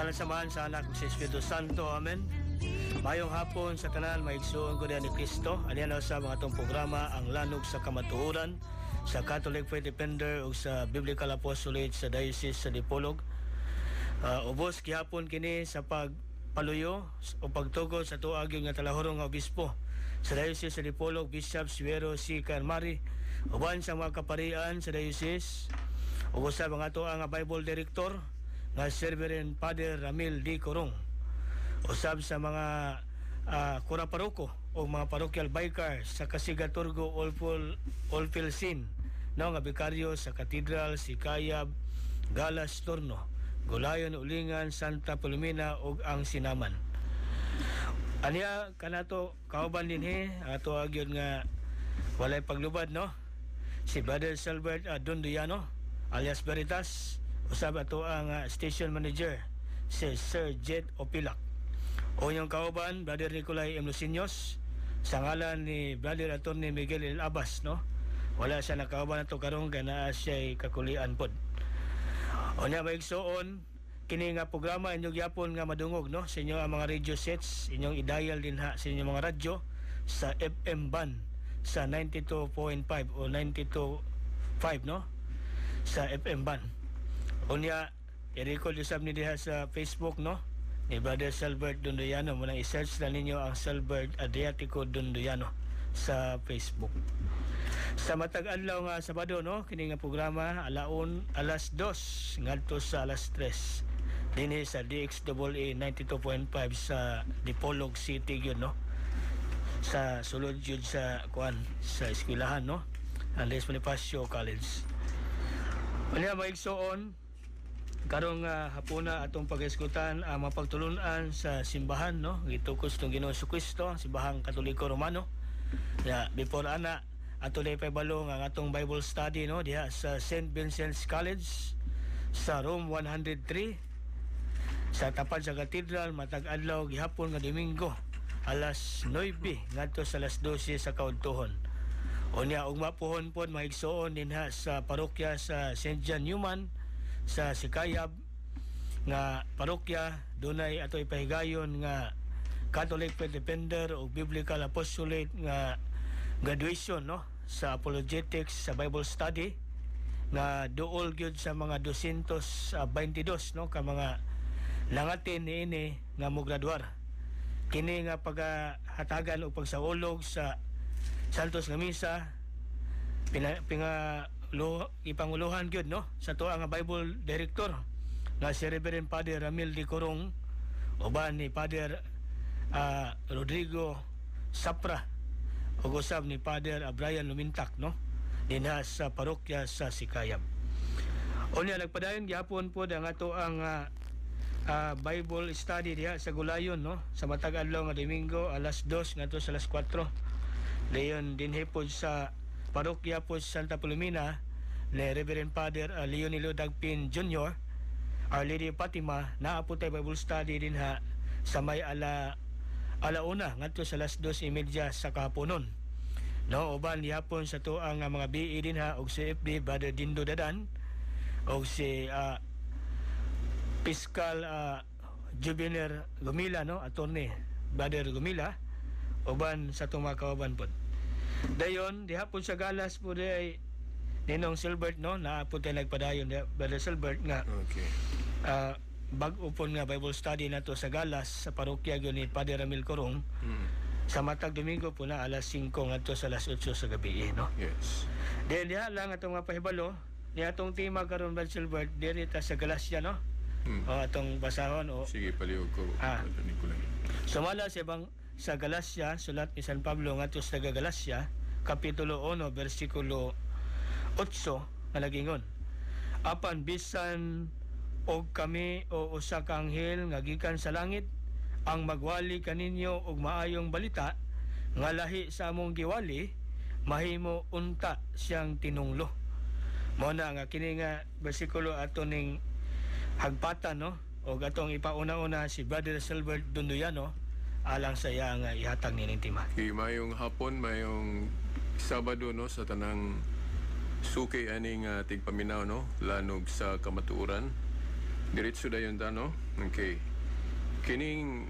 Ngalan sa Amahan, sa Anak, sa Espiritu Santo. Amen. Mayong hapon sa tanan, maigsuon ko diha ni Kristo. Aniya na sa mga atong programa, Ang Lanog sa Kamatuoran, sa Catholic Faith Defender ug sa Biblical Apostolate sa Diocese sa Dipolog. Ubos gihapon kini sa pagpaluyo o pagtugod sa tuag nga talahurong nga obispo sa Diocese sa Dipolog, Bishop Severo C. Mari, uban sa mga kaparian sa diocese ug usab ang ato ang Bible Director nga si Reverend Father Ramil D. Corong, usab sa mga kura paroko o mga parochial vicars sa Kasiga, Torgo, Olpil Sin, no, nga bikaryo sa Cathedral, Sicayab, Galas, Torno, Gulayon, Ulingan, Santa Filomena ug ang Sinaman. Aniya kanato kauban dinhi ato gyud nga walay paglubad, no, si Brother Silbert Donduyano alias Veritas, usab ato ang station manager si Sir Jet Opilak. O yung kauban, Brother Nicolay M. Lucinos, sa ngalan ni Brother Attorney Miguel El Abbas, no? Wala siya nakauban ato karon kay naa siya kakulian pod. O niya maigsoon, kini nga programa inyong gyapon nga madungog, no, sa inyo ang mga radio sets, inyong i-dial din ha sa inyong mga radyo sa FM band sa 92.5 o 92.5, no, sa FM band. Unya i-record usab ni diha sa Facebook, no, ni Brother Silbert Donduyano. Muna i-search na ninyo ang Silbert Adriatico Donduyano sa Facebook. Sa matag adlaw nga Sabado, no, kini nga programa alaon alas 2 ngadto sa alas 3 dinhi sa DXAA 92.5 sa Dipolog City gyud, no, sa sulod gyud sa kuan sa eskwelahan, no, Andres Bonifacio College. Unya maigsoon, karong hapuna atong pag-eskutan ang mga pagtulunan sa simbahan, no, gitukos ng Ginoong Kristo, Simbahang Katoliko Romano. Ya, before ana ato lay pahibalo nga ang atong Bible study, no, diha sa St. Vincent's College sa room 103 sa tapad sa cathedral matag adlaw gihapon nga Domingo alas 9 ngadto sa alas 12 sa kaudtuhon. Unya ugma pohon pod, maigsoon, dinha sa parokya sa St. John Newman sa Sicayab nga parokya, dunay ato ipahigayon nga Catholic Faith Defender o Biblical Apostolate nga graduation, no, sa apologetics sa Bible study nga duol gyud sa mga 222, no, ka mga langatin niini nga mo graduar. Kini nga paghatagan o pagsaulog sa Santos nga Misa pina, pinga lo, ipanguluhan gyud, no, sa tuwa nga Bible Director nga si Reverend Father Ramil Di Corong uban ni Father Rodrigo Sapra ug usab ni Father Brian Lumintak, no, dinha sa parokya sa Sicayab. Unya nagpadayon gihapon pod ang ato ang Bible study diha sa Gulayon, no, sa matag adlaw nga Domingo alas 2 ngadto sa alas 4. Dayon dinhi pod sa parokya pod Santa Filomena ni Reverend Father Leonilo Dagpin Jr., Our Lady of Fatima, naa po tay Bible study dinha sa may ala 1 ngadto sa alas 2:30 sa kahaponon. No, uban gihapon sa tuang nga mga BE dinha og CFD, Brother Dindo Dadan og si Fiscal Jubiner Gumila, no, attorney Brother Gumila, uban sa atong mga kauban pod. Dayon diha pod sa Galas po ay Ninong Silbert, no, naa po tayo nagpadayon diha, Brother Silbert, nga bag-o pod nga Bible study nato sa Galas sa parokya gyud ni Padre Ramil Corong sa matag Domingo po na alas 5 ngadto sa alas 8 sa gabi, no. Then diha lang atong mga pahibalo ni atong tema karon, Brother Silbert, diri ta sa Galacia, no. O atong basahon o Sige, palihog ko. Brother Nicolay. Sumala sa ibang sa Galacia, sulat ni San Pablo ngadto sa taga Galacia, kapitulo 1 bersikulo 8 nga nagingon: "Apan bisan og kami o usa ka anghel nga gikan sa langit ang magwali kaninyo og maayong balita nga lahi sa among giwali, mahimo unta siyang tinunglo." Mao na nga kini nga bersikulo ato ning hagpatan, no, og atong ipauna-una si Brother Silbert Donduyano alang sa iya nga ihatag nining tema. Okay, mayong hapon, mayong Sabado, no, sa tanang suki aning tigpaminaw, no, Lanog sa Kamatuoran. Diretso dayon ta, no? Okay. Kining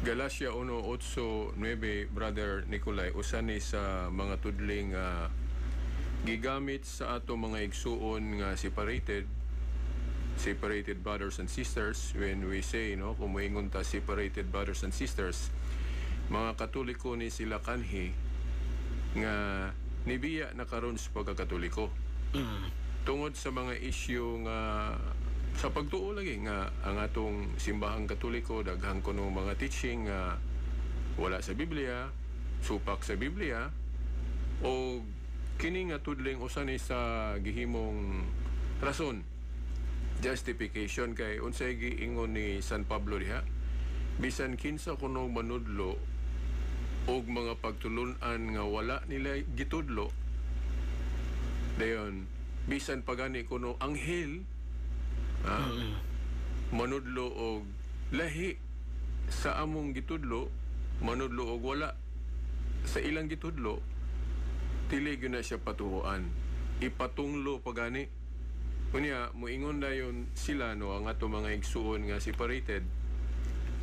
Galatia 1:8-9, Brother Nicolay, usa ni sa mga tudling gigamit sa ato mga igsuon nga separated brothers and sisters. When we say, no, kung moingon ta separated brothers and sisters, mga Katoliko ni sila kanhi nga nibiya na karon sa pagkakatoliko tungod sa mga issue nga sa pagtuo lagi nga ang atong Simbahang Katoliko daghan kuno mga teaching nga wala sa Biblia, supak sa Biblia, o kini nga tudling usa ni sa gihimong rason, justification, kay unsay giingon ni San Pablo diha? Bisan kinsa kuno manudlo og mga pagtulun-an nga wala nila gitudlo, dayon bisan pagani kuno anghel manudlo og lahi sa among gitudlo, manudlo og wala sa ilang gitudlo, dili gyud na siya patuoan, ipatunglo pagani. Unya moingon dayon sila, no, ang ato mga igsuon nga separated,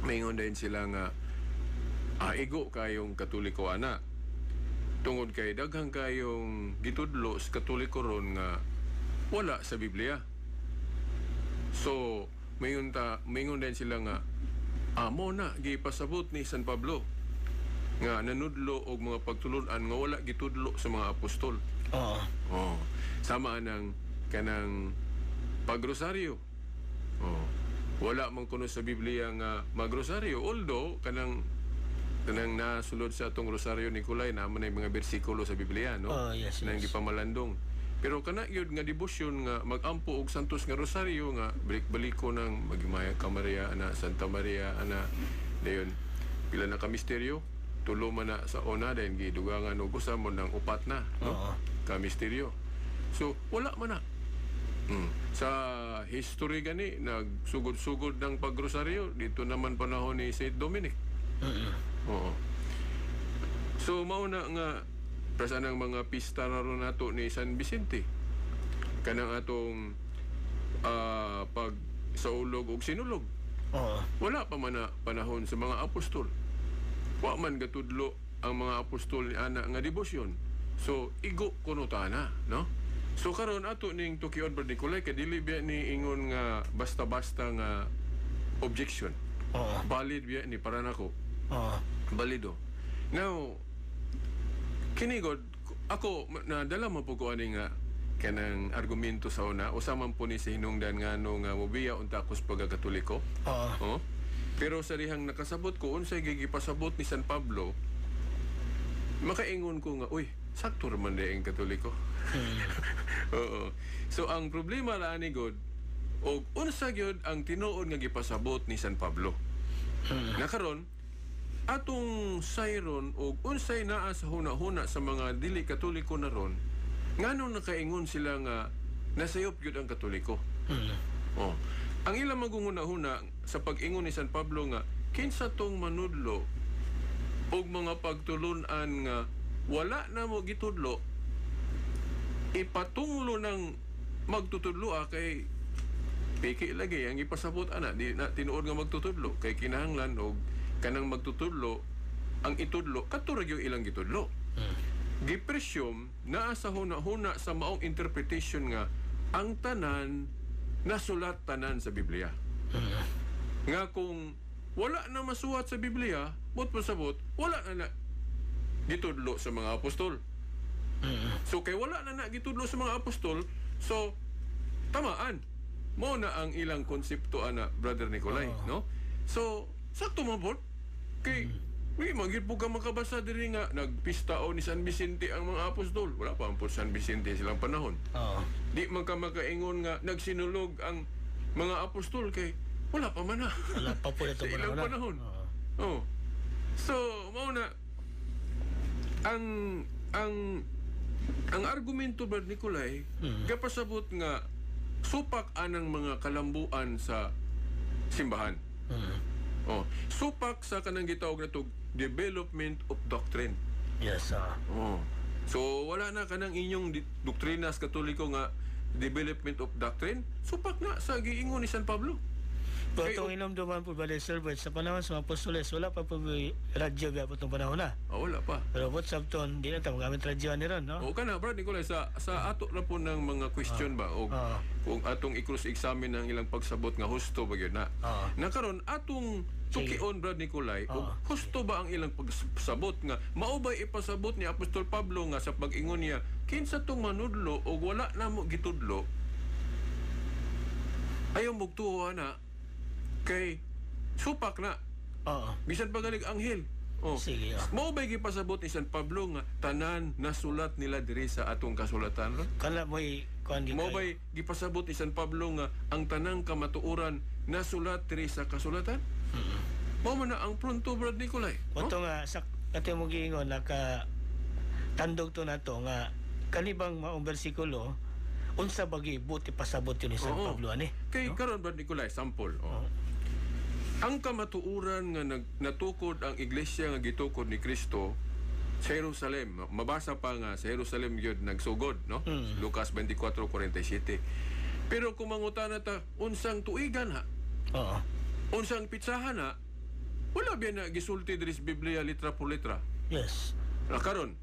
maingon dayon sila nga igo kayong Katoliko ana tungod kay daghang kayong gitudlo sa Katoliko ron nga wala sa Biblia. So maingon din sila nga amo na gipasabot ni San Pablo nga nanudlo og mga pagtulun-an nga wala gitudlo sa mga apostol. Oh, sama anang kanang pagrosaryo. Oh. Wala man kuno sa Biblia nga magrosaryo, although kanang nasulod sa atong rosaryo, Nicolay, na man mga bersikulo sa Biblia, no? Oh, yes. Nang gipamalandong. Pero kana gyud nga debosyon nga magampo og santos nga rosaryo nga balik-baliko ng Maghimaya ka Maria ana, Santa Maria ana, dayon pila na ka misteryo, tulo man na sa una, dayon gidugangan og usa mo ng upat na, no? Ka misteryo. So wala man na. Sa history gani, nagsugod-sugod ng pagrosaryo dito naman panahon ni Saint Dominic. Oo. So mao na nga prasa ng mga pista na ron nato ni San Vicente. Kanang atong pag saulog og sinulog. Wala pa man na panahon sa mga apostol. Wa man gatudlo ang mga apostol ni ana nga debosyon. So igo kuno ta na, no? So karon ato ning tukion, Brad Nicolay, kay dili biya ni ingon nga basta-basta nga objection. Valid biya ni para nako. Balido. Now, kini god, ako, nadala mo po ko ani nga kanang argumento sa una, usa man po ni sa hinungdan nga no nga mobiya unta ako sa pagkakatoliko. Oh. Pero sa dihang nakasabot ko unsay gigipasabot ni San Pablo, makaingon ko nga, uy, sakto ra man diay ang Katoliko. Oo. So ang problema ra ani god og unsa gyud ang tinuod nga gipasabot ni San Pablo. Na karon atong sayron og unsay naa sa huna-huna sa mga dili Katoliko na ron, ngano nakaingon sila nga nasayop gyud ang Katoliko. Oh. Ang ilang magunguna-huna sa pag-ingon ni San Pablo nga kinsa tong manudlo og mga pagtulun-an nga wala na mo gitudlo, ipatunglo ng magtutudlo kay piki lagi ang ipasabot ana, di na tinuod nga magtutudlo kay kinahanglan og kanang magtutudlo ang itudlo kadto ra gyud ilang gitudlo. Gipresyum naa sa huna-huna sa maong interpretation nga ang tanan nasulat tanan sa Biblia. Nga kung wala na masuwat sa Biblia, but pasabot, wala na na gitudlo sa mga apostol. So kay wala na na gitudlo sa mga apostol, so tamaan. Mo na ang ilang konsepto ana, Brother Nicolay, no? So sakto man pod kay di man gyud po ka makabasa diri nga nagpista o ni San Vicente ang mga apostol. Wala pa ang po San Vicente silang panahon. Di man ka makaingon nga nagsinulog ang mga apostol kay wala pa man na. Wala pa po ito sa ilang panahon. Oh. So, mao na ang argumento, Brad Nicolay, gapasabot nga supak anang mga kalambuan sa simbahan. Oh, supak sa kanang gitawag natog development of doctrine. Yes. Oh. So wala na kanang inyong doktrina sa Katoliko nga development of doctrine, supak na sa giingon ni San Pablo. Pero itong inomduman po ba, Sir Bert, sa panahon sa mga apostoles, wala pa po radyo ba po itong panahon na. Oh, wala pa. Pero what's up ton, di na tayo magamit radyo ni ron, no? O kana, Brad Nicolay, sa ato na po ng mga question ba o kung atong i-cross-examine ang ilang pagsabot nga husto ba gyud na. Nakaron atong tukion, Brad Nicolay, og husto ba ang ilang pagsabot nga mao ba ipasabot ni Apostol Pablo nga sa pag-ingon niya kinsa tong manudlo og wala namo gitudlo, ayaw mugtuo na kay supak na. Bisan pa galig anghel. Oh. Sige. Mao ba gipasabot ni San Pablo nga tanan nasulat nila diri sa atong kasulatan ron? Kana mo'y kuan Mao ba gipasabot ni San Pablo nga ang tanang kamatuoran nasulat diri sa kasulatan? Mao man na ang pronto, Brad Nicolay. No? Ato nga sa ato mo giingon naka tandog to nato nga kanibang maong bersikulo unsa ba gibuti pasabot yun ni San Pablo ani? Kay karon, Brad Nicolay, sample. Oh. Ang kamatuoran nga natukod ang iglesia nga gitukod ni Kristo sa Jerusalem. Mabasa pa nga sa Jerusalem gyud nagsugod, no? Lucas 24:47. Pero kung mangutana ta unsang tuigan ha? Oo. Unsang pitsahan ha? Wala biya na gisulti diri sa Biblia litra por litra. Yes. Na karon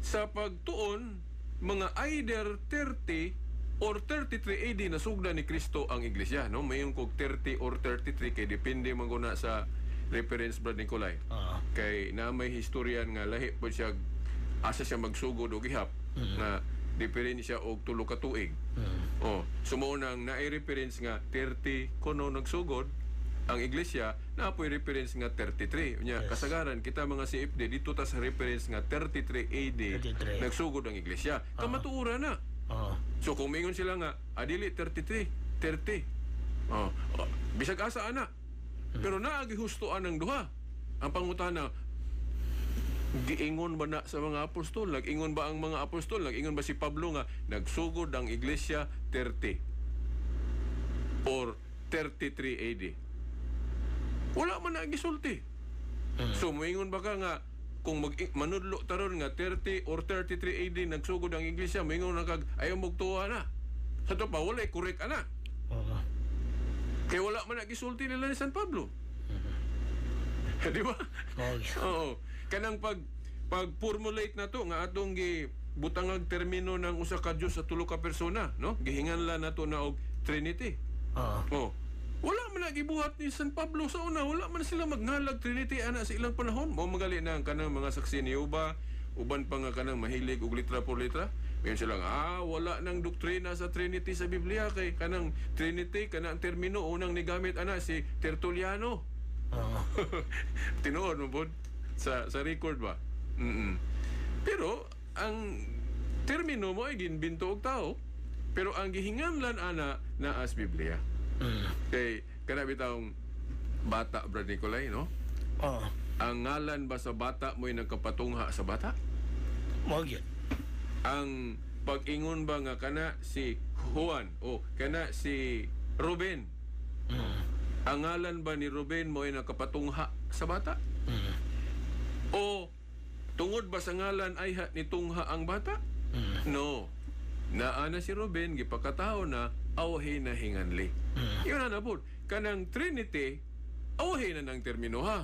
sa pagtuon mga either 30 or 33 AD nasugda ni Kristo ang iglesia, no? Mayon kog 30 or 33 kay depende man guna sa reference, Brad Nicolay. Kay na may historian nga lahi po siya asa siya magsugod og ihap na diferensya og 3 ka tuig. Oh, so mao nang naay reference nga 30 kuno nagsugod ang iglesia, na po'y reference nga 33. Unya, Yes. kasagaran kita mga CFD dito ta sa reference nga 33 AD 33. nagsugod ang iglesia. Kamatuoran na. So kung mingon sila nga adili 33, 30. Oh, bisag asa ana. Pero naagi hustoan ang duha. Ang pangutana, giingon ba na sa mga apostol? Nag-ingon ba ang mga apostol? Nag-ingon ba si Pablo nga nagsugod ang iglesia 30 or 33 AD? Wala man na gisulti. So moingon ba ka nga kung manudlo taron nga 30 or 33 AD nagsugod ang iglesia, moingon na kag ayaw mogtuwa na. Sa to pa walay correct ana. Kay wala man na gisulti nila ni San Pablo. Di ba? Oo. Kanang pag formulate na to nga atong gi butangag termino ng usa ka Dios sa tulo ka persona, no? Gihinganlan nato na og Trinity. Oh. Wala man na gibuhat ni San Pablo sa una, wala man sila magngalag Trinity ana sa ilang panahon. Mao magali na ang kanang mga saksi ni Jehovah, uban pa nga kanang mahilig og litra por litra. Mayon sila nga, wala nang doktrina sa Trinity sa Biblia kay kanang Trinity kanang termino unang nigamit ana si Tertulliano. Tinuod mo pod sa record ba? Pero ang termino mo ay ginbinto og tao, pero ang gihinganlan ana naa sa Biblia. Kay kana bitawng bata, Brad Nicolay, no? Ang ngalan ba sa bata mo'y nagkapatungha sa bata? Mao gyud. Ang pag-ingon ba nga kana si Juan o kana si Ruben? Ang ngalan ba ni Ruben mo'y nagkapatungha sa bata? O tungod ba sa ngalan ay nitungha ang bata? No. Naa na si Ruben, gipakatao na, awhi na hinganli. Yun na po. Kanang Trinity, awhi na ng termino ha.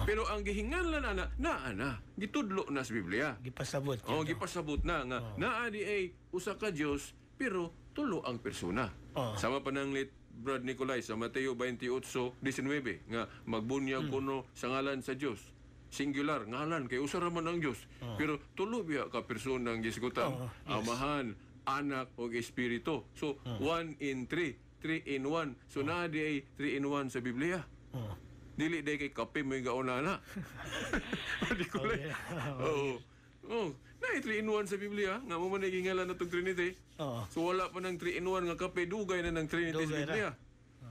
Pero ang gihinganlan ana, naa na. Gitudlo na sa Biblia. Gipasabot. Oh, gipasabot na nga. Naa di ay usa ka Dios, pero tulo ang persona. Sama pa nang lit Brad Nicolay sa Mateo 28:19 nga magbunyag kuno sa ngalan sa Dios. Singular ngalan kay usa ra man ang Dios. Pero tulo biya ka persona ang gisgutan. Yes. Amahan, Anak ug Espiritu. So 1 in 3, 3 in 1. So naa di ay 3 in 1 sa Biblia. Dili day kay kape mo gauna na. Nicolay. Oo. Oh, na 3 in 1 sa Biblia nga mo man gingalan na tong Trinity. So wala pa ng 3 in 1 nga kape, dugay na ng Trinity sa Dugay Biblia.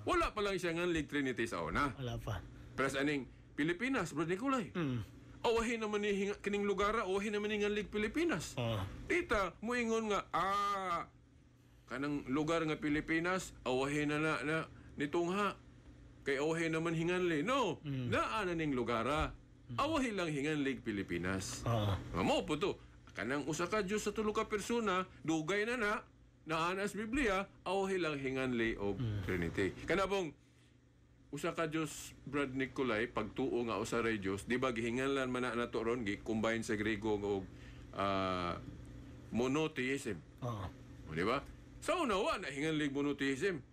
Wala pa lang siya nganlig Trinity sa una. Wala pa. Pero sa aning Pilipinas, Brad Nicolay. Awahin naman ni kining lugar, awahin naman ni nganlig Pilipinas. Tita, muingon nga kanang lugar nga Pilipinas, awahin na na nitungha. Kay awahin naman hinganli. No, naa na ning lugara. Awahin lang hinganlig Pilipinas. Nga mo po to. Kanang usa ka Dios sa tulo ka persona, dugay na na. Naa na sa Biblia, awhi lang hinganli og Trinity. Kana bong usa ka Dios, Brad Nicolay, pagtuo nga usa ray Dios, di ba gihinganlan man na nato ron, gi-combine sa Grego og monotheism. O, di ba? Sa una, wa na hinganlig monotheism.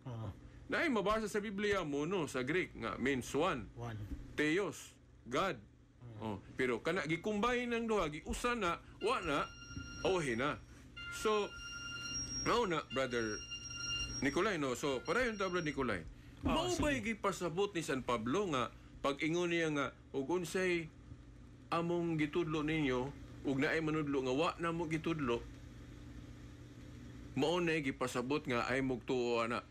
Naay mabasa sa Biblia mono sa Greek nga means one. One. Theos, God. Oh, pero kana gi-combine ng duha, giusa na, wa na, awhi na. So, mao na, Brother Nicolay, no? So, padayon ta, Brother Nicolay. Mao ba'y gipasabot ni San Pablo nga pag-ingon niya nga ug unsay among gitudlo ninyo ug naay manudlo nga wa na mo gitudlo, mao na gipasabot nga ay mugtuo ana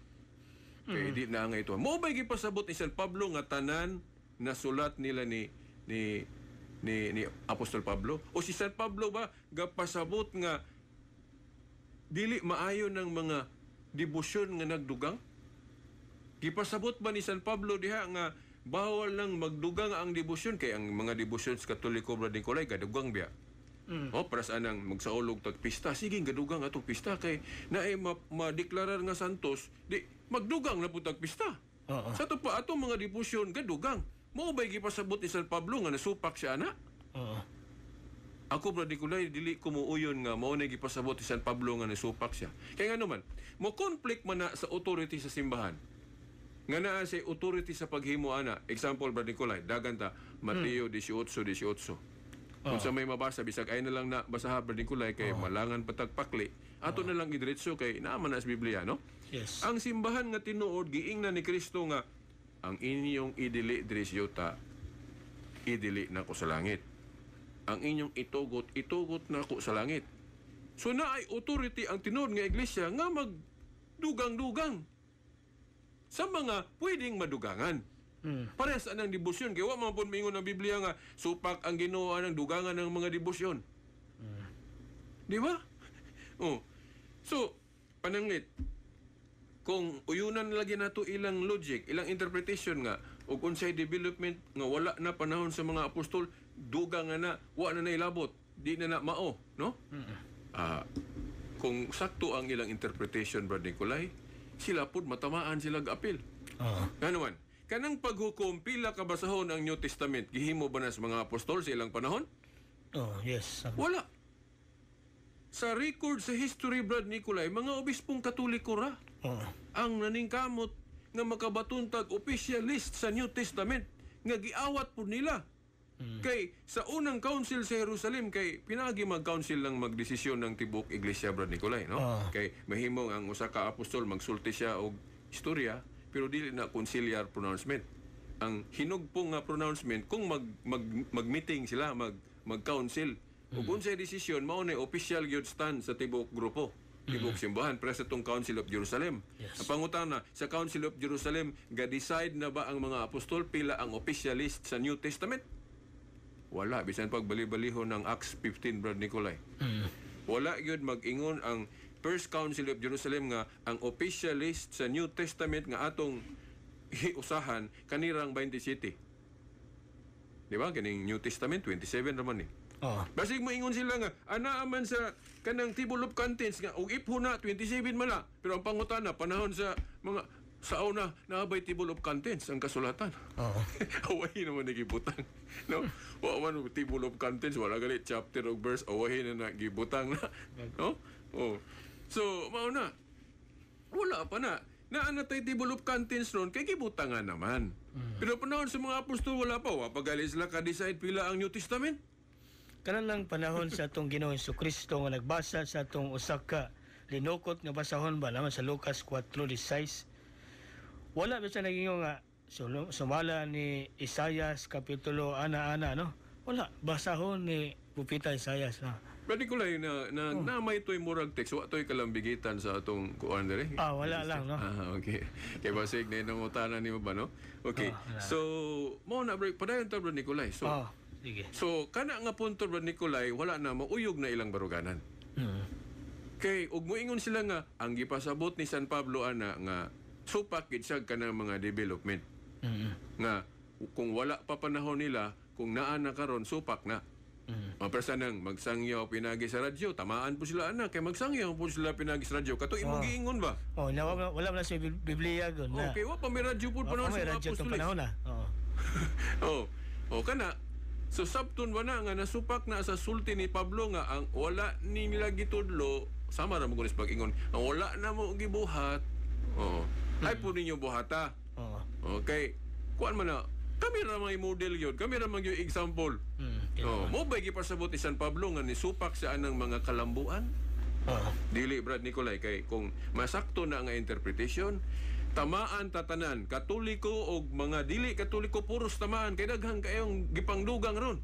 kay di na nga ito? Mao ba'y gipasabot ni San Pablo nga tanan na sulat nila ni Apostol Pablo, o si San Pablo ba gapasabot nga dili maayo ng mga debosyon nga nagdugang? Gipasabot ba ni San Pablo diha nga bawal lang magdugang ang debosyon, kay ang mga debosyon sa Katoliko, Brad Nicolay, gadugang biya? Oh, para sa anang magsaulog tag pista, sige gadugang atong pista kay naay madeklarar nga santos, di magdugang na pud tag pista. Sa ato pa atong mga debosyon gadugang. Mao ba'y gipasabot ni San Pablo nga nasupak siya ana? Oo. Ako, Brad Nicolay, dili ko muuyon nga mao na gipasabot ni San Pablo nga nasupak siya. Kaya nga naman, mo conflict man na sa authority sa simbahan. Nga naa sa authority sa paghimo ana. Example, Brad Nicolay, dagan ta Mateo 18:18. Kung sa may mabasa, bisag ay na lang na basaha, Brad Nicolay, kay malangan patag pakli. Ato na lang idiretso kay naa man na sa Biblia, no? Yes. Ang simbahan nga tinuod, giingnan ni Kristo nga ang inyong idili diri sa yuta, idili nako sa langit. Ang inyong itugot, itugot nako sa langit. So naay authority ang tinuod nga iglesia nga magdugang-dugang sa mga pwedeng madugangan. Parehas anang debosyon. Kaya wa man pud moingon ang Biblia nga supak ang Ginoo ng dugangan ng mga debosyon. Di ba? Oh. So, pananglit, kung uyunan lagi nato ilang logic, ilang interpretation nga ug unsay development nga wala na panahon sa mga apostol, dugang nga na, wa na nailabot, di na na mao, no? Kung sakto ang ilang interpretation, Brad Nicolay, sila pud matamaan sila apil. Nga naman, kanang paghukom pila ka basahon ang New Testament, gihimo ba na sa mga apostol sa ilang panahon? Oh, yes. Wala. Sa record sa history, Brad Nicolay, mga obispong Katoliko ra ang naningkamot nga makabaton tag official list sa New Testament nga giawat po nila. Kay sa unang council sa Jerusalem, kay pinagi mag-council lang magdesisyon ng tibuok iglesia, Brad Nicolay, no? Kay mahimong ang usa ka apostol magsulti siya og istorya, pero dili na conciliar pronouncement. Ang hinugpong nga pronouncement kung mag, mag mag-meeting sila, mag mag-council. Ug unsay desisyon mao na official gyud stand sa tibuok grupo, tibuok simbahan para sa tong Council of Jerusalem. Ang pangutana, sa Council of Jerusalem, ga-decide na ba ang mga apostol pila ang official list sa New Testament? Wala, bisan pagbali-balihon ng Acts 15, Brad Nicolay. Wala gyud mag-ingon ang First Council of Jerusalem nga ang official list sa New Testament nga atong usahan kanirang 27. Di ba? Kining New Testament 27 raman eh. Basig moingon sila nga ana man sa kanang table of contents nga og ipho na 27 man na. Pero ang pangutana, panahon sa mga sa una, naa bay table of contents ang kasulatan? Awahin naman nagibutang. No? Wa man og table of contents, wala gali chapter og verse, awahin na nagibutang na. No? Oh. So, mao na. Wala pa na. Naa na tay table of contents ron kay gibutangan naman. Pero panahon sa mga apostol, wala pa. Wa pa gali sila ka-decide pila ang New Testament. Kanan lang panahon sa atong Ginoong Kristo nga nagbasa sa atong usa ka linukot nga basahon ba naman sa Lucas 4:16. Wala ba siya naging nga sumala ni Isayas kapitulo ana-ana, no? Wala, basahon ni Propeta Isayas na. Pwede ko lang na, na may to'y murag text, wa to'y kalambigitan sa atong kuan dire. Ah, wala lang, no? Ah, okay. Kay basig na nangutana nimo ba, no? Okay. Ah, wala. So, mo na break padayon ta, Bro Nicolay. So, Oh, sige. So kana nga punto, Bro Nicolay, wala na mauyog na ilang baruganan. Kay ug moingon sila nga ang gipasabot ni San Pablo ana nga supak gid siya kanang mga development. Nga kung wala pa panahon nila, kung naa na karon, supak na. Mm. Pero nang magsangyaw pinagi sa radyo, tamaan po sila anak kay magsangyaw po sila pinagi sa radyo. Kato imong giingon ba? Oh, na, wala man sa Biblia gun na. Okay, wa pa may radyo po Oh, panahon may sa mga radyo tong apostoles. panahon na. Oo. Oh. Oh, kana. So sabton ba na nga nasupak na sa sulti ni Pablo nga ang wala nila gitudlo, sama ra mo kunis pag-ingon, ang wala na mo gibuhat. Oo. Ay po ninyo buhata. Oo. Okay. Kuan man na, kami ra may model yun. Kami ra man yung example. Oh, mo ba gipasabot ni San Pablo nga nisupak sa anang mga kalambuan? Oo. Dili, Brad Nicolay, kay kung masakto na nga interpretation, tamaan tatanan, Katoliko og mga dili Katoliko, puros tamaan kay daghan kayong gipangdugang ron.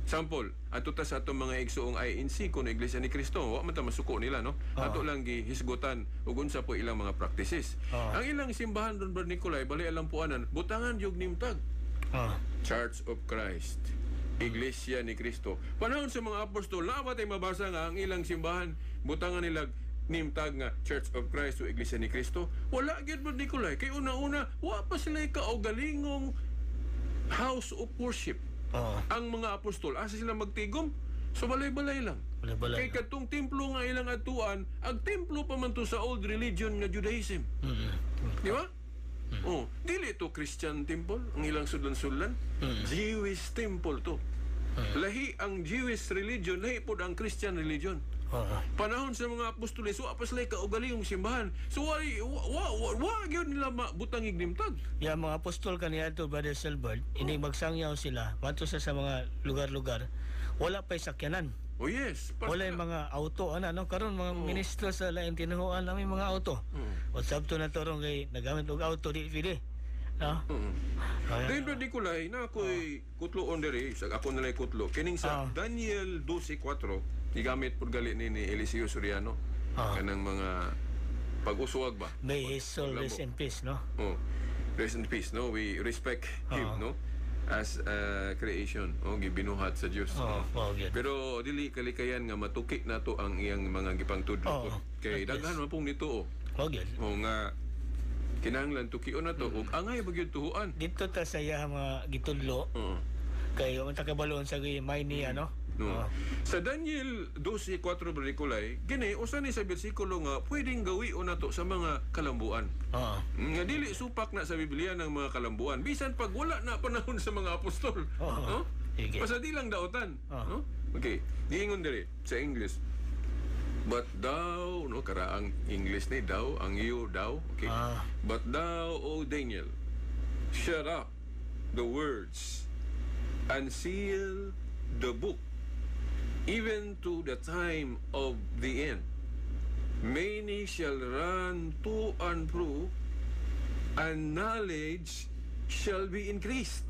Sample, ato ta sa atong mga igsuong INC kun Iglesia ni Cristo, wa man ta masuko nila, no? Ato lang gihisgutan ug unsa po ilang mga practices. Ang ilang simbahan ron, Brad Nicolay, bali alam po anan, butangan yung nimtag. Church of Christ. Iglesia ni Cristo. Panahon sa mga apostol, naa ba tay mabasa nga ang ilang simbahan butangan nila nimtag nga Church of Christ o Iglesia ni Cristo? Wala gyud, Brad Nicolay. Kay una-una, wa pa sila kaugalingong house of worship. Ang mga apostol, asa sila magtigom? So balay-balay lang. Balay-balay. Kay katong templo nga ilang atuan, ang templo pa man to sa old religion nga Judaism. Di ba? Oh, dili to Christian temple ang ilang sudlan-sudlan. Jewish temple to. Lahi ang Jewish religion, lahi pod ang Christian religion. Panahon sa mga apostoles, wa pa sila kaugalingong simbahan. So wa wa wa, wa gyud nila mabutang ignimtag. Ya mga apostol kaniadto, Brother Silbert, ini magsangyaw sila mato sa mga lugar-lugar, wala pa'y sakyanan. Oh yes. Wala yung mga auto ana, no? Karon mga ministro sa laing tinuhuan na may mga auto. O sabto na to ron kay nagamit og auto, di pwede. No? Kaya- Dahil, Brad Nicolay, na ako'y kutloon diri, sa ako nala'y kutlo. Kining sa Daniel 12:4, gigamit po gali ni Eliseo Soriano. Kanang mga pag-uswag ba? May his soul rest in peace, no? Oh, rest in peace, no? We respect him, no? As a creation, oh, gibinuhat sa Dios. Oh, wow, gyud. Pero dili kalikayan nga matuki nato ang iyang mga gipangtudlo. Kay daghan man pong nito, oh. Wow, gyud. O nga kinahanglan tukion na to ug angay ba gyud tuhuan. Dito ta sa iya mga gitudlo kay unta kabaloon sa may niya, no? No. Oh. Sa Daniel 12:4, Brother Nicolay, gini usa ni sa bersikulo nga pwedeng gawion nato sa mga kalambuan. Nga dili supak na sa Biblia ng mga kalambuan bisan pag wala na panahon sa mga apostol. Oo. No? Sige. Basta di lang daotan, Oo. no? Okay, giingon diri sa English. But thou, no, karaang English ni thou, ang iyo thou, okay? But thou, O Daniel, shut up the words and seal the book even to the time of the end. Many shall run to and fro, and knowledge shall be increased.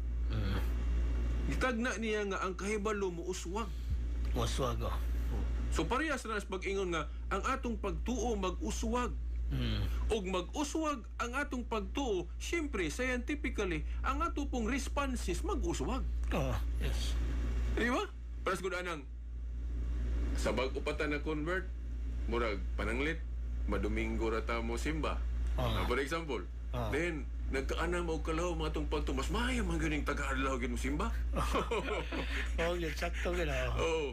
Gitagna niya nga ang kahibalo mo uswag. Uswag, oh. So parehas na sa pag-ingon nga ang atong pagtuo mag-uswag. Og mag-uswag ang atong pagtuo, syempre scientifically ang ato pong responses mag-uswag. Oh, yes. Di ba? Paras gud anang sa bag-o pa ta na convert, murag pananglit, madomingo ra ta mo simba. For example, then nagkaanam og kalaw mga atong pagtuo, mas maayo man gyud ning taga-adlaw gyud mo simba. Oh, yun, sakto gyud, oh. Oo.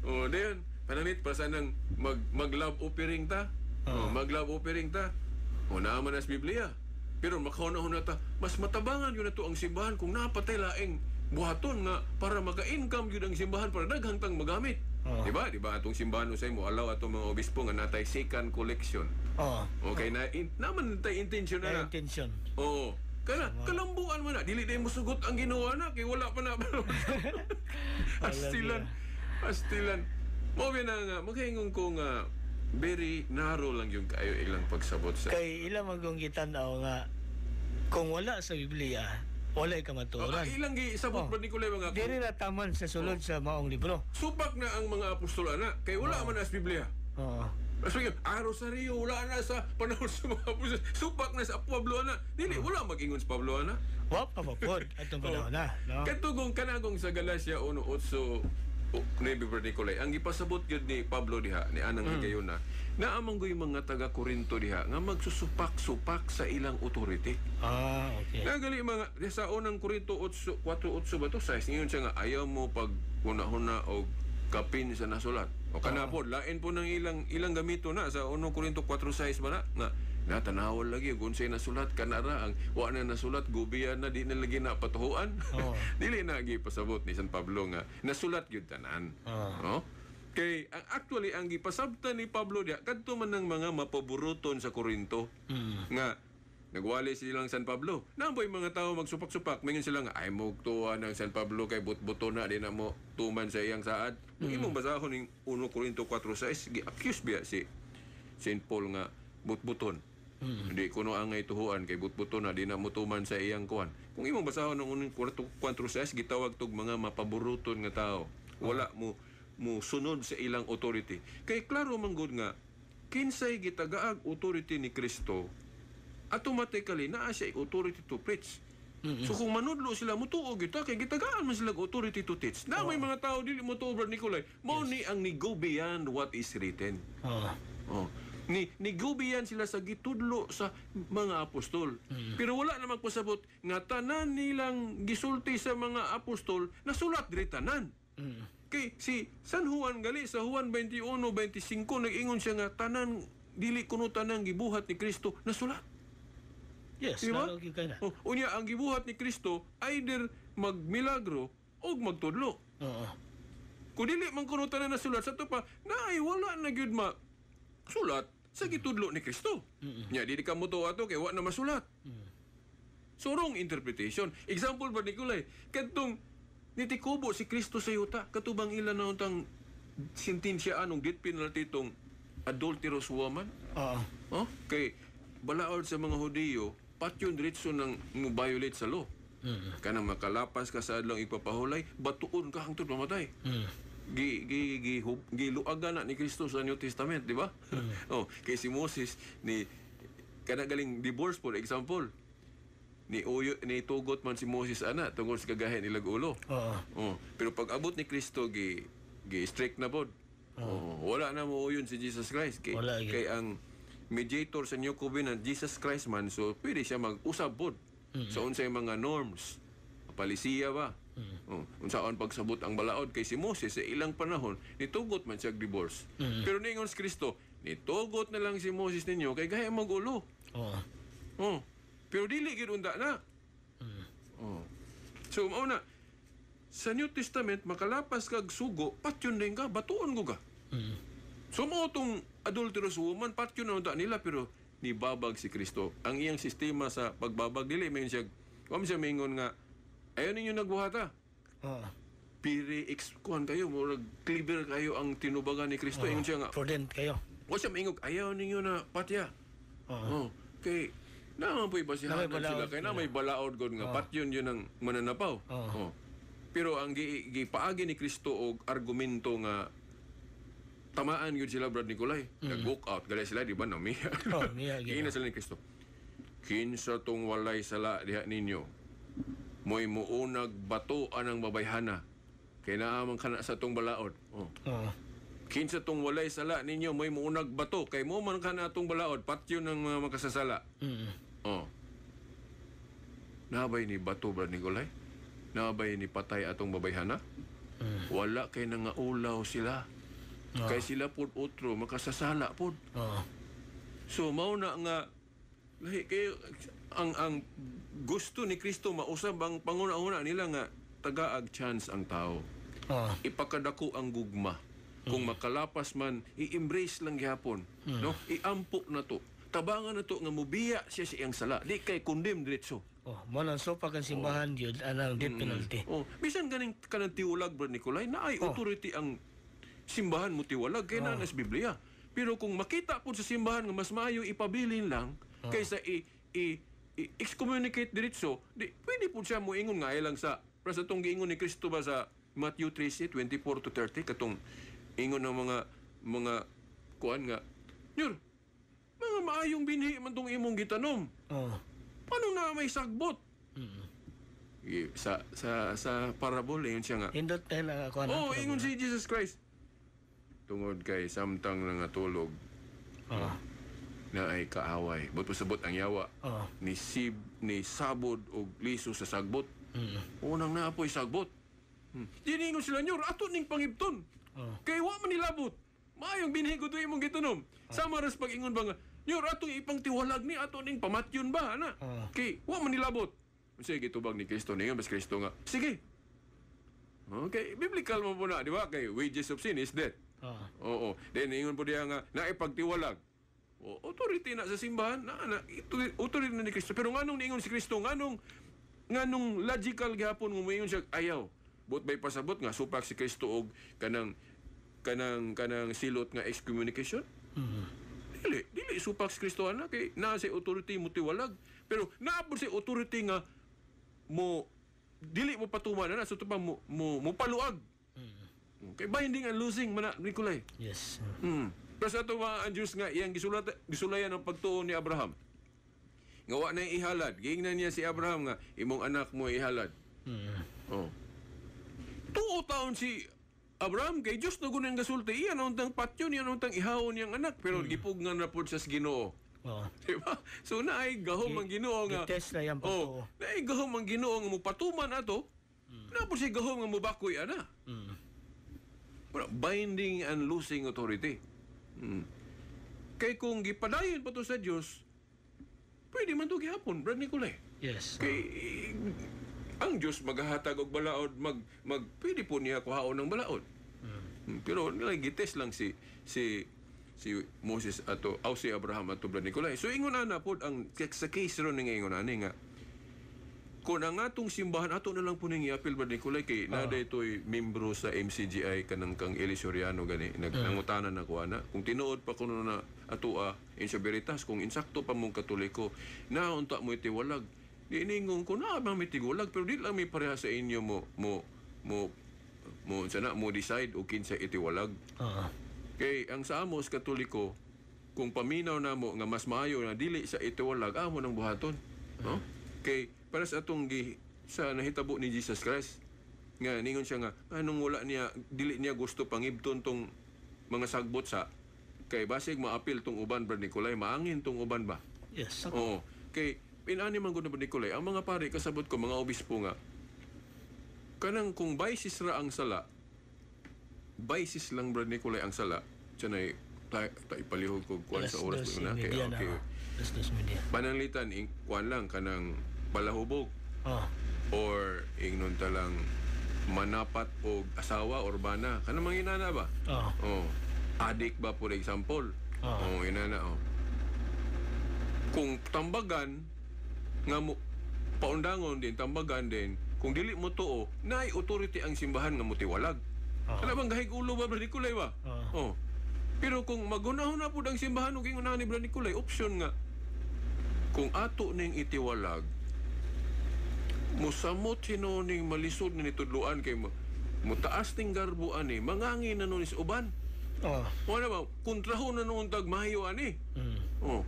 Oh, then pananglit para sa nang mag love offering ta. Oh, mag love offering ta. O naa man as Biblia. Pero makahuna-huna ta, mas matabangan yun na to ang simbahan kung napatay laing buhaton nga para maka-income yun ang simbahan para daghang tang magamit. Oo. Di ba? Di ba atong simbahan usay mo alaw atong mga obispo nga natay second collection. Oo. Okay na in, naman tay intention May na. intention. Oo. Kana kalambuan man na dili day mo sugot ang Ginoo na kay wala pa na. Astilan. Astilan. Mo na nga makaingon ko nga very narrow lang yung kayo ilang pagsabot sa Kay ilang magong gitan-aw nga kung wala sa Biblia, walay kamatuoran. Ilang gisabot ba Nicolay mga Diri ra taman sa sulod sa maong libro. Supak na ang mga apostol ana kay wala man na sa Biblia. Oo. Sige, Rosario wala na sa panahon sa mga apostol. Supak na sa Pablo ana. Dili wala mag-ingon sa Pablo ana. Wa pa pa pod atong panahon na, no? Katugong kanagong sa Galatia 1:8 9, Brother Nicolay, ang gipasabot gyud ni Pablo diha ni anang higayuna, naamang goy mga taga Korinto diha nga magsusupak-supak sa ilang authority. Okay. Nagali mga sa unang Korinto 8 4:8 ba to? Size ingon siya nga ayaw mo pag huna-huna og kapin sa nasulat. O kana po, lain po ng ilang ilang gamito na sa 1 Korinto 4:6 ba na nga natanawon lagi kung unsay nasulat kana ra ang wa na nasulat, gubiyan na, di na lagi na patuhuan. Dili na gipasabot ni San Pablo nga nasulat gyud tanan. No? Kay ang actually ang gipasabtan ni Pablo diya kadto man ng mga mapaburuton sa Korinto nga nagwali silang San Pablo. Naboy mga tao magsupak-supak, mingon sila nga ay mo tuwa ng San Pablo kay butbuto na, di na mo tuman sa iyang saad. Imong basahon ning 1 Korinto 4:6, gi-accuse biya si Saint Paul nga butbuton. Hindi kuno ang tuhuan kay butbuton na, di na mo tuman sa iyang kuan. Kung imong basahon ang 1 Korinto 4:6, gitawag tog mga mapaburuton nga tao. Wala mo mo sunod sa ilang authority. Kay klaro man gud nga kinsay gitagaag authority ni Kristo, automatically naa siya authority to preach. So kung manudlo sila, mutuo gyud ta kay gitagaan man sila og authority to teach. Na may mga tao dili motuo, Brad Nicolay. Mao ni ang ni go beyond what is written. Oh. Ni go beyond sila sa gitudlo sa mga apostol. Pero wala na magpasabot nga tanan nilang gisulti sa mga apostol nasulat diri tanan. Kay si San Juan gali sa Juan 21:25 nag-ingon siya nga tanan, dili kuno tanan gibuhat ni Kristo nasulat. Yes, Di ba? lalo gyud kay na. Oh, unya ang gibuhat ni Kristo either magmilagro o magtudlo. Kung dili man kuno tanan nasulat sa to pa, naay wala na gyud ma sulat sa gitudlo ni Kristo. Nya dili ka motuo ato kay wa na masulat. So wrong interpretation. Example ba, Nicolay, kadtong nitikubo si Kristo sa yuta, katubang ila na untang sentensya anong death penalty tong adulterous woman? Oo. Oh, kay balaod sa mga Hudiyo, patyon diretso nang mo violate sa law. Kanang makalapas ka sa adlong ipapahulay, batuon ka hangtod mamatay. Gi gi gi giluagan na ni Kristo sa New Testament, di ba? Oh, kay si Moses ni kana galing divorce, for example. Ni uyo ni tugot man si Moses ana tungod sa kagahin ilag ulo. Oh, pero pag abot ni Kristo, gi gi strict na pod. Oh, wala na mo uyon si Jesus Christ kay Wala, gyud. kay ang mediator sa New Covenant Jesus Christ man, so pwede siya mag-usab pod sa unsay mga norms. Palisiya ba? Oh, unsaon pagsabot ang balaod kay si Moses sa ilang panahon nitugot man siya og divorce. Pero ningon si Kristo, nitugot na lang si Moses ninyo kay gahi mag ulo. Oh. Pero dili gyud unda na. Oh. So mao na sa New Testament, makalapas kag sugo, patyon din ka, batuon ko ka. So mao tong adulterous woman, patyon na unta nila, pero nibabag si Kristo. Ang iyang sistema sa pagbabag, dili man siya wa man siya mingon nga ayon ninyo nagbuhata. Piri ex kuan kayo, murag clever kayo ang tinubagan ni Kristo. Ingon siya nga Prudent kayo. wa siya maingog ayaw ninyo na patya. Oh, kay naa po'y basihanan Na may balaod sila kay na may balaod gud nga patyon yun ang mananapaw. Oh. Pero ang gipaagi ni Kristo og argumento nga tamaan gyud sila, Brad Nicolay. Nag-walk out gali sila, di ba, namiya. Oh, miya gyud. Giingnan sila ni Kristo. "Kinsa tong walay sala diha ninyo? Mo'y muunag bato anang babayhana. Kay naa man kana sa tong balaod." Oh. "Kinsa tong walay sala ninyo, mo'y muunag bato kay mo man kana atong balaod, patyon ng mga makasasala." Oh. Nabay ni bato, Brad Nicolay? Nabay ni patay atong babayhana? Wala, kay nangaulaw sila. Kay sila pod otro makasasala pod. So mao na nga lahi kayo ang gusto ni Kristo mausab ang panguna-una nila nga tagaag chance ang tao. Ipakadako ang gugma. Kung makalapas man, i-embrace lang gihapon, no? Iampo na to. Tabangan na to nga mubiya siya sa iyang sala. Di kay condemn diretso. Oh, mo nang sopa kang simbahan yun anang death penalty. Oh, bisan ganing kanang tiwalag, Brad Nicolay, na ay authority ang simbahan mo tiwalag kay naa sa Biblia. Pero kung makita po sa simbahan nga mas maayo ipabilin lang kaysa i excommunicate diretso, di pwede po siya moingon nga ay lang sa para sa tong giingon ni Kristo ba sa Matthew 13:24 to 30, katong ingon ng mga kuan nga, "Nyor, mga maayong binhi man tong imong gitanom. Paano na may sagbot?" Sa parable ingon siya nga Hindot na lang ako. Oh, ingon si Jesus Christ. "Tungod kay samtang nangatulog, Na ay kaaway. But pasabot ang yawa. Ni sib ni sabod og liso sa sagbot. Unang naapoy sagbot. Diningon sila nyor ato ning pangibton. Kay wa man nilabot. Maayong binhi ko imong gitanom. Sama ras pag-ingon ba nga nyor atong ipangtiwalag ni ato ning pamatyon ba ana. Kay wa man nilabot. Unsay gitubag ni Kristo ningon bas Kristo nga sige. Okay, biblical mo po na, di ba? Kay wages of sin is death. Oo. Then ingon po diya nga naipagtiwalag. O, authority na sa simbahan, na authority na ni Kristo. Pero nganong niingon si Kristo, nganong nganong logical gihapon nga moingon siya ayaw. But bay pasabot nga supak si Kristo og kanang kanang kanang silot nga excommunication? Dili, dili supak si Kristo ana kay naa sa authority mo tiwalag. Pero naa po sa authority nga mo dili mo patuman na so pa mo mo, mo paluag. Okay, binding and loosing man na, Nicolay. Yes. Pero sa ato mga ang Diyos nga iyang gisulayan ang pagtuo ni Abraham. Nga wa na ihalad. Giingnan niya si Abraham nga imong anak mo ihalad. Oh. Tuo taon si Abraham kay Diyos na gunang gasulti. Iya na untang patyon, iya na untang ihawon niyang anak. Pero gipugngan na pod siya sa Ginoo. Diba? So naay gahom ang Ginoo nga. Gitest na iyang pagtuo. Oh, naay gahom ang Ginoo nga mopatuman ato. Naa po siya gahom nga mobakoy ana. Pero binding and loosing authority. Kay kung gipadayon pa to sa Dios, pwede man to gihapon, Brad Nicolay. Yes. Kay ang Dios maghahatag og balaod, mag mag pwede po niya kuhaon ng balaod. Pero nila gitest lang si si si Moses ato aw si Abraham ato, Brad Nicolay. So ingon ana pod ang sa case ron nga ingon ani nga kung ang atong simbahan ato na lang po ning iapil, Brad Nicolay, kay nada ito'y membro sa MCGI kanang kang Eli Soriano gani nangutanan na ko ana kung tinuod pa kuno na atoa in sa Veritas kung insakto pa mong Katoliko na unta mo itiwalag di iningon ko na bang may tigulag pero di lang may pareha sa inyo mo mo mo mo sana mo decide o kinsa itiwalag. Kay ang sa amos Katoliko kung paminaw namo nga mas maayo na dili sa itiwalag amo nang buhaton, no? Kay para sa atong gi sa nahitabo ni Jesus Christ nga ningon siya nga anong wala niya dili niya gusto pangibton tong mga sagbot sa kay basig maapil tong uban, Brad Nicolay, maangin tong uban ba. Yes. Oo. Kay inani man gud na, Brad Nicolay, ang mga pare kasabot ko mga obispo nga kanang kung basis ra ang sala, basis lang, Brad Nicolay, ang sala tiyanay ta, ta ipalihog ko kuan sa oras ko na kay okay. Alas 2:30. Pananglitan ing kuan lang kanang palahubog or ingnon ta lang manapat og asawa or bana kanang mga inana ba. Oh, adik ba for example. Oh, inana oh. Kung tambagan nga mo paundangon din tambagan din kung dili mo tuo naay authority ang simbahan nga motiwalag. Kana bang gahig ulo ba, Brad Nicolay ba? Oh. Pero kung magunahon na pud ang simbahan ug ingon ni Brad Nicolay option nga kung ato ning itiwalag musamot hinuning malisod na nitudloan kay mutaas ning garbo ani mangangin na nun is uban. Wala ba kontrahon na noon tag mahiyo ani. Oh.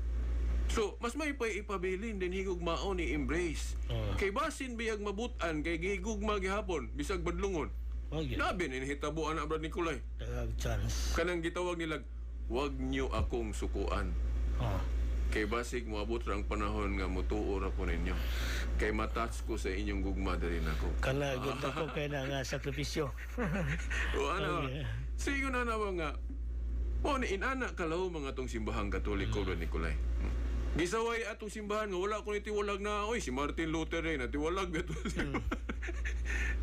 So mas may pa ipabilin din higugmaon ni embrace. Kay basin biyag mabutan kay gihigugma gihapon bisag badlungon. Okay. Labi ni nahitabo ana, Brad Nicolay. Tagag chance. Kanang gitawag nila wag niyo akong sukuan. Kay basig moabot ra ang panahon nga mutuo ra ko ninyo. Kay matouch ko sa inyong gugma diri nako. Kana gud ako kay na nga sakripisyo. O ano? Okay. Sige na na ba nga. O ni inana kalaw mga tong simbahang Katoliko, Brad Nicolay. Gisaway atong simbahan nga wala ko ni tiwalag na oy si Martin Luther eh natiwalag gato.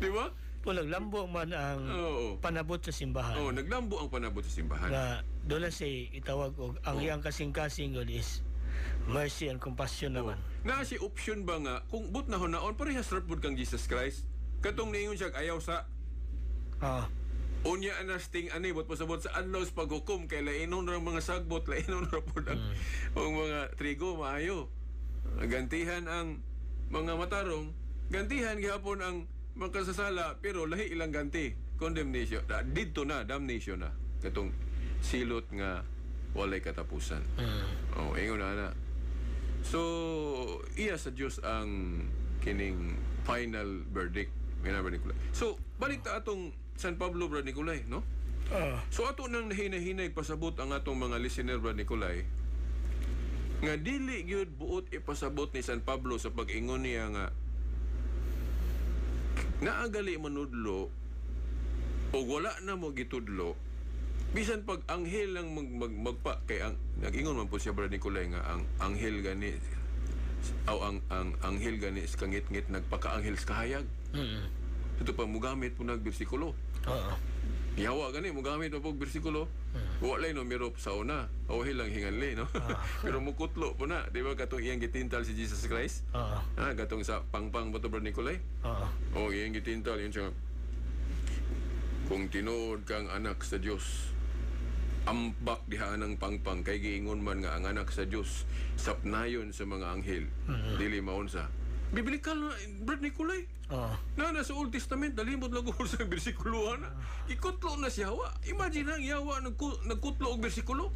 Di ba? Kung naglambo man ang panabot sa simbahan. Oh, naglambo ang panabot sa simbahan. Nga doon na siya itawag og ang iyang kasing-kasing gud is mercy and compassion naman. Na si option ba nga kung but na hunaon parehas ra pud kang Jesus Christ. Katong niingon siya ayaw sa unya anasting ani but pasabot sa adlaw sa paghukom kay lainon ra ang mga sagbot, lainon ra pud ang mga trigo maayo. Gantihan ang mga matarong, gantihan gihapon ang makasasala pero lahi ilang ganti, condemnation. Didto na damnation na katong silot nga walay katapusan. Oh, ingon na na. So iya sa Dios ang kining final verdict. Nga Brad Nicolay. So balik ta atong San Pablo, Brad Nicolay, no? So ato nang hinahinay pasabot ang atong mga listener, Brad Nicolay. Nga dili gyud buot ipasabot ni San Pablo sa pag-ingon niya nga naagali manudlo o wala na mo gitudlo bisan pag anghel lang mag, mag magpa kay ang nag-ingon man po siya, Brad Nicolay, nga ang anghel gani o ang anghel gani sa kangit-ngit nagpakaanghel sa kahayag. Ito pa mugamit po nag bersikulo. Gihawa gani mugamit pa po og bersikulo. Wala no numero sa una. O lang hinganli, no. Pero mukutlo po na, di ba, katong iyang gitintal si Jesus Christ? Oo. Ah, katong sa pangpang ba to, Brad Nicolay? Oo. O iyang gitintal yun siya. "Kung tinuod kang anak sa Dios, ambak diha ng pangpang, kay giingon man nga ang anak sa Dios sapnayon sa mga anghel." Dili maunsa. Biblical na, Brad Nicolay. Na nasa Old Testament, nalimot lang ko sa bersikulo na. Ikutlo na siya wa. Imagine ang yawa nagkutlo og bersikulo.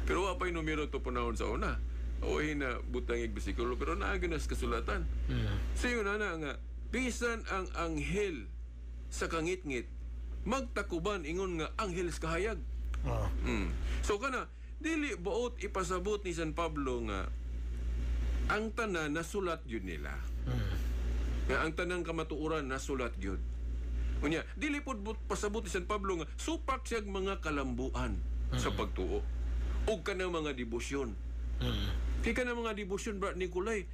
Pero wa pa'y numero to panahon sa una. O na butang ig bersikulo pero naagi na sa kasulatan. So yun na nga bisan ang anghel sa kangitngit magtakuban ingon nga anghel sa kahayag. So kana dili buot ipasabot ni San Pablo nga ang tanan nasulat yun nila. Nga ang tanang kamatuoran nasulat gyud. Unya, dili pod pasabot ni San Pablo nga supak siyag mga kalambuan sa pagtuo ug kanang mga debosyon. Kay kanang mga debosyon, Brad Nicolay,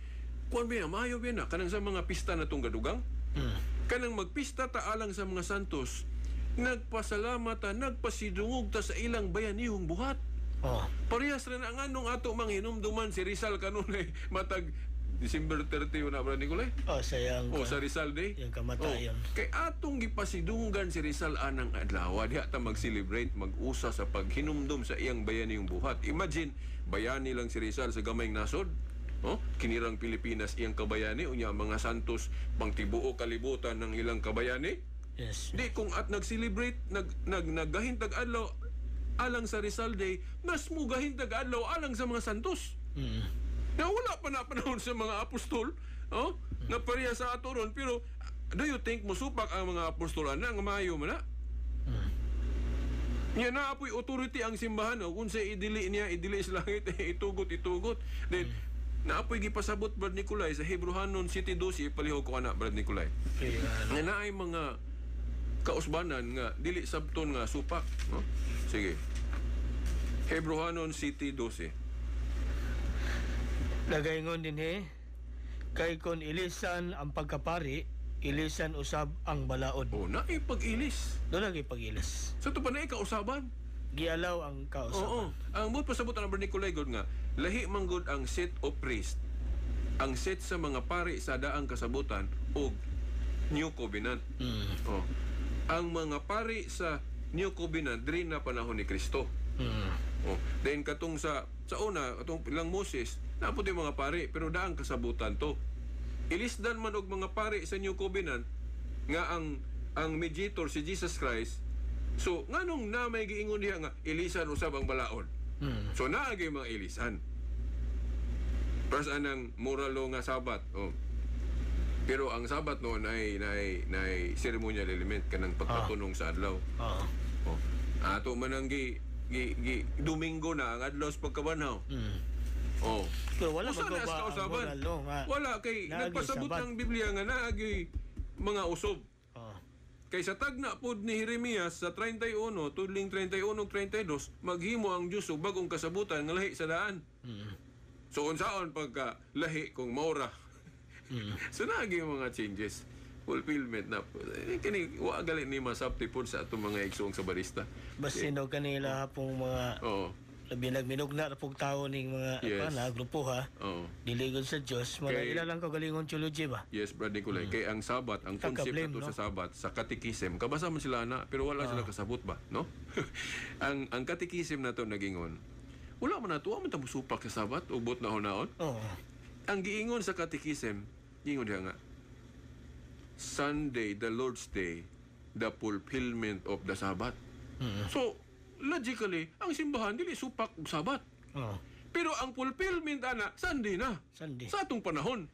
kuan ba yan, maayo ba na kanang sa mga pista na tong gadugang? Kanang magpista ta alang sa mga santos, nagpasalamat ta, nagpasidungog ta sa ilang bayanihong buhat. Parehas ra na ang anong ato manghinumduman si Rizal kanunay matag December 30 na, Brad Nicolay. Oh, sayang. Oh, sa Rizal Day. Yung kamatayon. Oh, kay atong gipasidunggan si Rizal anang adlaw, diha ta mag-celebrate, mag-usa sa paghinumdum sa iyang bayanihong buhat. Imagine, bayani lang si Rizal sa gamayng nasod. Oh, kinirang Pilipinas iyang kabayani, unya ang mga santos pangtibuo kalibutan ng ilang kabayani. Di kung at nag-celebrate, nag nag naggahintag adlaw alang sa Rizal Day, mas mugahintag adlaw alang sa mga santos. Na wala pa na panahon sa mga apostol, oh, na pareha sa ato ron, pero do you think musupak ang mga apostol ana nga maayo man na? Nya na apoy authority ang simbahan, oh, kung sa idili niya, idili sa langit, itugot, itugot. Then naapoy gipasabot, Brad Nicolay, sa Hebrehanon 7:12, palihog ko ana, Brad Nicolay. Okay, ano. Nga naay mga kausbanan nga dili sabton nga supak, no? Sige. Hebrehanon 7:12. Nagaingon din he, kay kon ilisan ang pagkapari, ilisan usab ang balaod. Oh, naay pag-ilis. Doon lagi pag-ilis. Sa to pa naay kausaban. Gialaw ang kausaban. Oo. Ang buot pasabot ang Brad Nicolay gud nga lahi man gud ang set of priest. Ang set sa mga pari sa daang kasabutan og New Covenant. Oh. Ang mga pari sa New Covenant diri na panahon ni Kristo. Oh. Then katong sa una, katong ilang Moses, naapot yung mga pari pero daang kasabutan to. Ilisdan man og mga pari sa New Covenant nga ang mediator si Jesus Christ. So nganong na may giingon diha nga ilisan usab ang balaod? So naagay mga ilisan. Pras anang moral law nga Sabat. Oh. Pero ang Sabat noon ay nay nay ceremonial element kanang pagkatunong sa adlaw. Oh. Ato man ang gi, gi, gi Domingo na ang adlaw sa pagkabanhaw. Oh. Pero wala Usa man na ba sa ang kausaban. moral law nga Wala kay naagi nagpasabot Sabat. ng Biblia nga naagi mga usob. Kay sa tagna pod ni Jeremias sa 31, tudling 31 ug 32, maghimo ang Dios og bagong kasabutan nga lahi sa daan. So unsaon pagka lahi kung maura? So naagi yung mga changes. Fulfillment na. Eh, kini wa gali ni masabti pod sa atong mga igsoong sa barista. Basin og kanila pong mga labi nagminugna na pong tao ning mga pana, grupo ha. Dili gud sa Dios, mga ila lang kagalingon theology ba. Yes, Brad Nicolay. Kay ang Sabat, ang concept Kaka-blame, nato no? sa Sabat, sa catechism, kabasa man sila na, pero wala sila kasabot ba, no? Ang catechism nato nagingon, wala man nato, wa man ta musupak sa Sabat, ubot na hunaon. Ang giingon sa catechism, giingon diha nga, Sunday, the Lord's Day, the fulfillment of the Sabbath. So, logically, ang simbahan dili supak og Sabat. Pero ang fulfillment ana, Sunday na. Sunday. Sa atong panahon.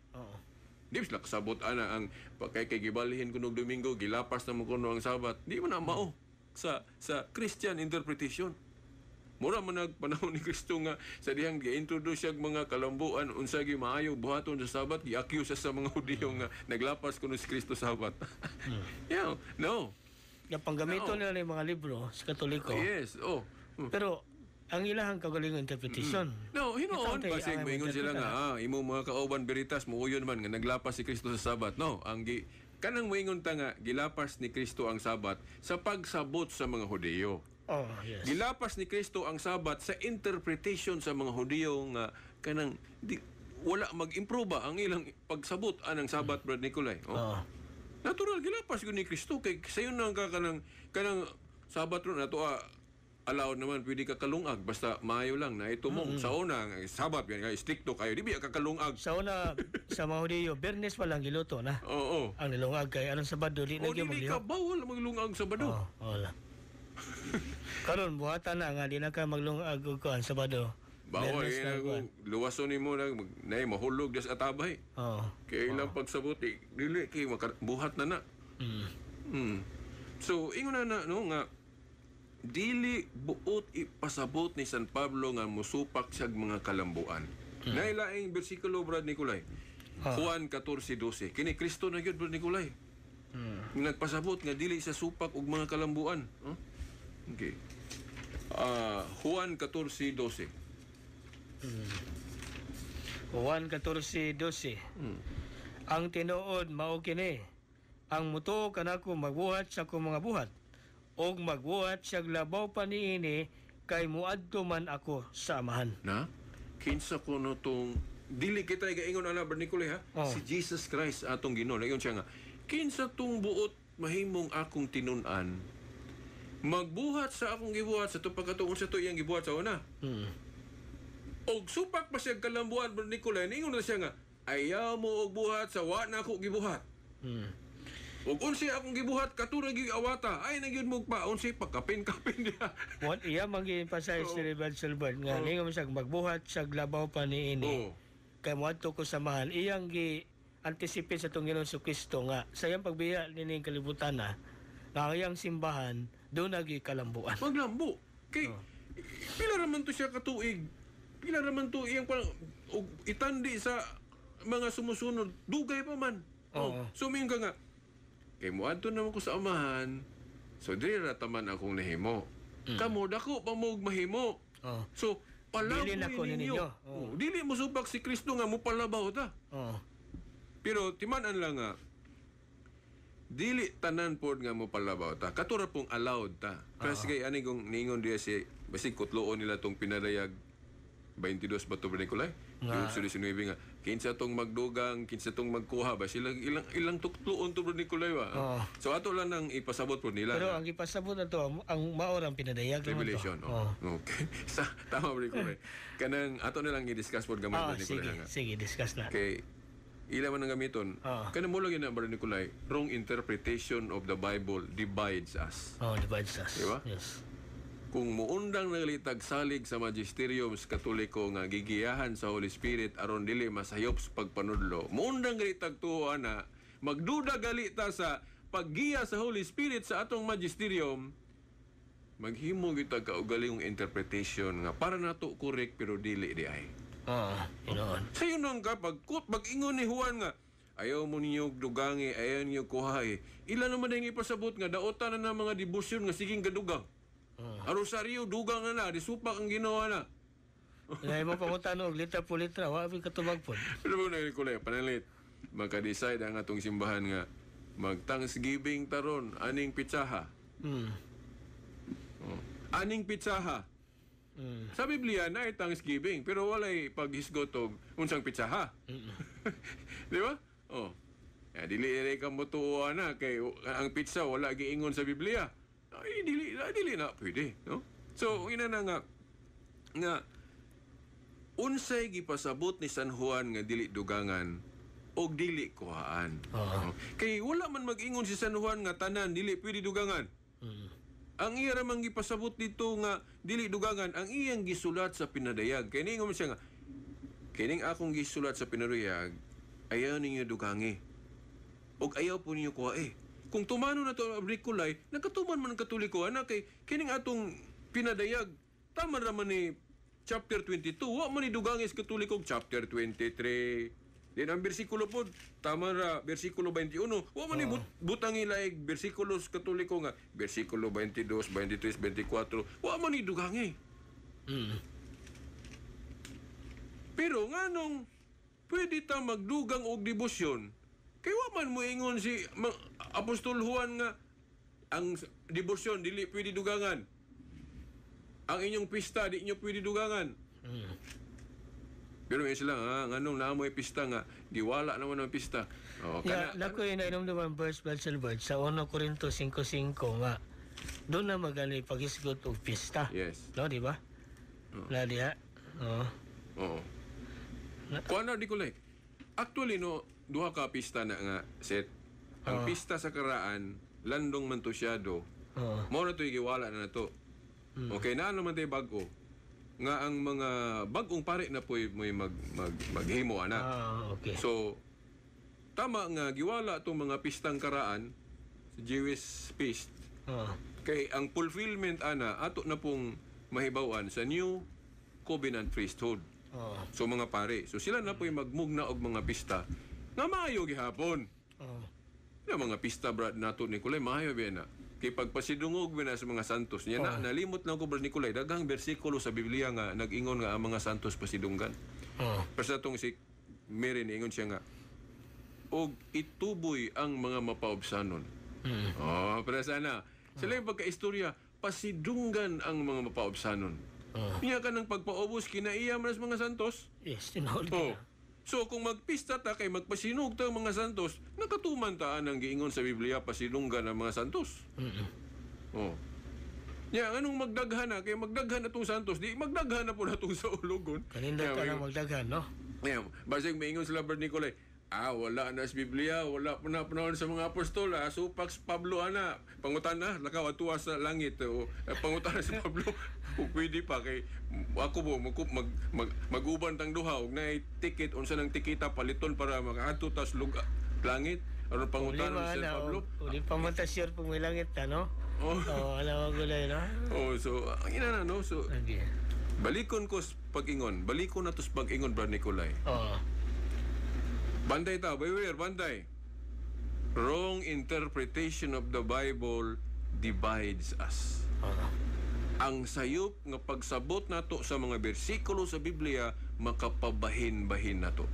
Di sila kasabot ana ang kay kay gibalhin kunog Domingo, gilapas na mo kuno ang Sabat. Di man na mao sa Christian interpretation. Mura man nag panahon ni Kristo nga sa dihang gi-introduce siya mga kalambuan unsa gi maayo buhaton sa Sabat, gi-accuse sa mga Hudiyo nga naglapas kuno si Kristo Sabat. Yeah, no. Nga panggamito nila ng mga libro sa Katoliko. Yes, oh. Pero ang ilahang kagalingon interpretation. No, hinuon Ito, basig ang moingon sila nga imong mga kauban Veritas muuyon man nga naglapas si Kristo sa Sabat. No, ang gi kanang moingon ta nga gilapas ni Kristo ang Sabat sa pagsabot sa mga Hudiyo. Oh, yes. Gilapas ni Kristo ang Sabat sa interpretation sa mga Hudiyo nga kanang di, wala mag-improve ba ang ilang pagsabot anang Sabat, Brad Nicolay. Oh. Oh. Natural gilapas gyud ni Kristo kay sayon nang ka kanang kanang Sabat ron ato allowed naman pwede ka kalungag basta maayo lang na ito mong sa una ang Sabat yan nga stricto kayo di biya ka kalungag. Sa una, sa mga Hudiyo, Biyernes pa lang giluto na. Oo. Ang nilungag kay anong Sabado di O na gyud dili ka maglihok. bawal maglungag Sabado. Oh, wala. Karon buhatan na nga di na ka maglungag og kuan Sabado. Bawal Biyernes kay na na kuan. luwason nimo na nay mahulog das atabay. Oo. Kay ilang pagsabot eh, dili kay buhat na na. So ingon na na no nga dili buot ipasabot ni San Pablo nga musupak siyag mga kalambuan. Nailaing bersikulo, Brad Nicolay. Juan 14:12. Kini Kristo na gyud, Brad Nicolay. Nagpasabot nga dili sa supak og mga kalambuan. Huh? Okay. Juan 14:12. Juan 14:12. Ang tinuod mao kini. Ang mutuo kanako magbuhat sa akong mga buhat og magbuhat siyag labaw pa niini kay muadto man ako sa Amahan. Na? Kinsa kuno tong dili kita gaingon ana, Brad Nicolay, ha? Oh. Si Jesus Christ atong Ginoo. Ingon siya nga kinsa tong buot mahimong akong tinun-an magbuhat sa akong gibuhat sa tupag katuon sa to iyang gibuhat sa una. Og supak pa siya kalambuan, Brad Nicolay, ningon na siya nga ayaw mo og buhat sa wa na ako gibuhat. Og unsay akong gibuhat katura gyud awata ay na gyud mo pa unsay pagkapin-kapin niya. What iya magi-emphasize ni Brad Silbert nga ningon siya magbuhat sa labaw pa niini. Kay moadto ko sa Amahan, iyang gi anticipate sa atong Ginoong Kristo nga sa iyang pagbiya nining kalibutan na nga ang iyang simbahan doon nagi kalambuan. Maglambo. Kay pila raman to siya katuig. Pila raman to iyang parang og itandi sa mga sumusunod dugay pa man. Oo. So mingon ka nga kay moadto naman ko sa Amahan. So diri ra taman akong nahimo. Kamo dako pa mo og mahimo. Oh. So Dili na ko palaboy ninyo. ninyo. Oo. Oh, dili mo supak si Kristo nga mo palabaw ta. Oh. Pero timan-an lang nga dili tanan pod nga mo palabaw ta. Katura pong allowed ta. Kasi kay ani kung ningon diya si basig kutloon nila tong pinadayag 22 ba to, Nicolay? Nga. Yung 19 nga kinsa tong magdugang, kinsa tong magkuha ba sila ilang ilang tukloon to, Brad Nicolay ba? Oo. So ato lang nang ipasabot po nila. Pero ang ipasabot na to ang mao ang pinadayag naman to. Revelation. Oh. Oh. Okay. Sa tama, Brad Nicolay. Kanang ato na lang i-discuss pod gamay, Ah, Brad Nicolay sige, nga. sige, discuss na. Kay ila man ang gamiton. Kanang mo lang yun na, Brad Nicolay, wrong interpretation of the Bible divides us. Oh, divides us. Diba? Yes. Kung muundang nagalitag salig sa magisterium sa Katoliko nga gigiyahan sa Holy Spirit aron dili masayop sa pagpanudlo, muundang galitag tuo ana, magduda galita sa paggiya sa Holy Spirit sa atong magisterium, maghimo gyud ta kaugalingong interpretation nga para nato correct pero dili di ay. Oo, yun. Sayo nang ka pagkut mag-ingon ni Juan nga ayaw mo ninyo dugangi, ayaw ninyo kuhae. Ila naman ang ipasabot nga daotan na ng mga debosyon nga siging gadugang. Ang rosaryo dugang na na, disupak ang ginawa na. Ngay mo pangutan og litra po litra, wa mi katubag pod. Pero mo na Nicolay, panalit, maka-decide ang atong simbahan nga mag-Thanksgiving taron aning pitsaha. Oh. Aning pitsaha. Sa Biblia na Thanksgiving pero walay paghisgot og unsang pitsaha. Di ba? Oh. Ya, dili rin ka motuo na kay ang pizza wala giingon sa Biblia. Ay dili na dili na pwede, no? So ina na nga nga unsay gipasabot ni San Juan nga dili dugangan og dili kuhaan. Oo. Oh. Kay wala man mag-ingon si San Juan nga tanan dili pwede dugangan. Ang iya ra man gipasabot dito nga dili dugangan ang iyang gisulat sa pinadayag. Kay ningon siya nga kining akong gisulat sa pinadayag ayaw ninyo dugangi. Og ayaw po ninyo kuhae. Kung tumano na to Nicolay, nagkatuman man ang Katoliko ana kay kining atong pinadayag Tama naman ni chapter 22, wa man ni dugangis Katoliko chapter 23. Din ang bersikulo po, tama ra, bersikulo 21. Wa man ni butangi laig bersikulos Katoliko nga bersikulo 22, 23, 24. Wa man ni dugangi. Pero nganong pwede ta magdugang og debosyon? Kay wa man mo ingon si Apostol Juan nga ang debosyon dili pwede dugangan. Ang inyong pista di inyo pwede dugangan. Pero may sila nga nganong naamoy pista nga giwala naman ang pista. Oh, Ya, kana nakoy nainomduman verse, Brad Silbert, sa 1 Corinto 5:5 nga doon na magani paghisgot og pista. Yes. No, di ba? Na diha. Oo. Oo. Kuan na di ko like. Actually no, duha ka pista na nga set. Ang pista sa karaan, landong man to siyado. Oo. Mao na to'y giwala na nato. Okay, na naman tayo bag-o. Nga ang mga bag-ong pare na po'y mo'y mag, mag, maghimo ana. Ah, okay. So, tama nga giwala itong mga pistang karaan sa Jewish feast. Oo. Kay ang fulfillment ana ato na pong mahibaw-an sa New Covenant priesthood. Oo. So mga pare, so sila na po'y magmugna og mga pista nga maayo gihapon. Oo. Yung mga pista, Brad, nato Nicolay, maayo ba na? Kay pagpasidungog ba na sa mga santos niya, na, nalimot lang ko, Brad Nicolay, daghang bersikulo sa Biblia nga nag-ingon nga ang mga santos pasidunggan. Oo. Pero sa itong si Mary, niingon siya nga, og ituboy ang mga mapaubsanon. Oh, pero sana, sila yung pagkaistorya, pasidunggan ang mga mapaubsanon. Oo. Niya ka ng pagpaubos, kinaiya man sa mga santos. Yes, tinuod Oh. ka. So kung magpista ta kay magpasinog ta ang mga santos, nakatuman ta ang giingon sa Biblia pasidunggan ang mga santos. Oh. Nya anong magdaghan na kay magdaghan na tong santos, di magdaghan na po na tong sa ulogon. Kanindot Nya, ka na magdaghan, no? Nya, basig maingon sila Brad Nicolay, wala na sa Biblia, wala pa na panahon sa mga apostol, supak sa Pablo ana, pangutan na, lakaw atuwa sa langit, o pangutan na si Pablo, kung pwede pa kay ako po mag, mag, mag, mag-uban tang duha og naay ticket unsa nang tikita paliton para makaadto tas lugar langit aron pangutan Problema si na, Pablo. o di pa man ta sure kung may langit ta, no? Oh. Oo, alam mo gulay, no? Oh, so ang ina na no. So Okay. balikon ko sa pag-ingon, balikon na to sa pag-ingon, Brad Nicolay. Oo. Bantay ta, beware, bantay. Wrong interpretation of the Bible divides us. Oo. Ang sayop nga pagsabot nato sa mga bersikulo sa Biblia makapabahin-bahin nato.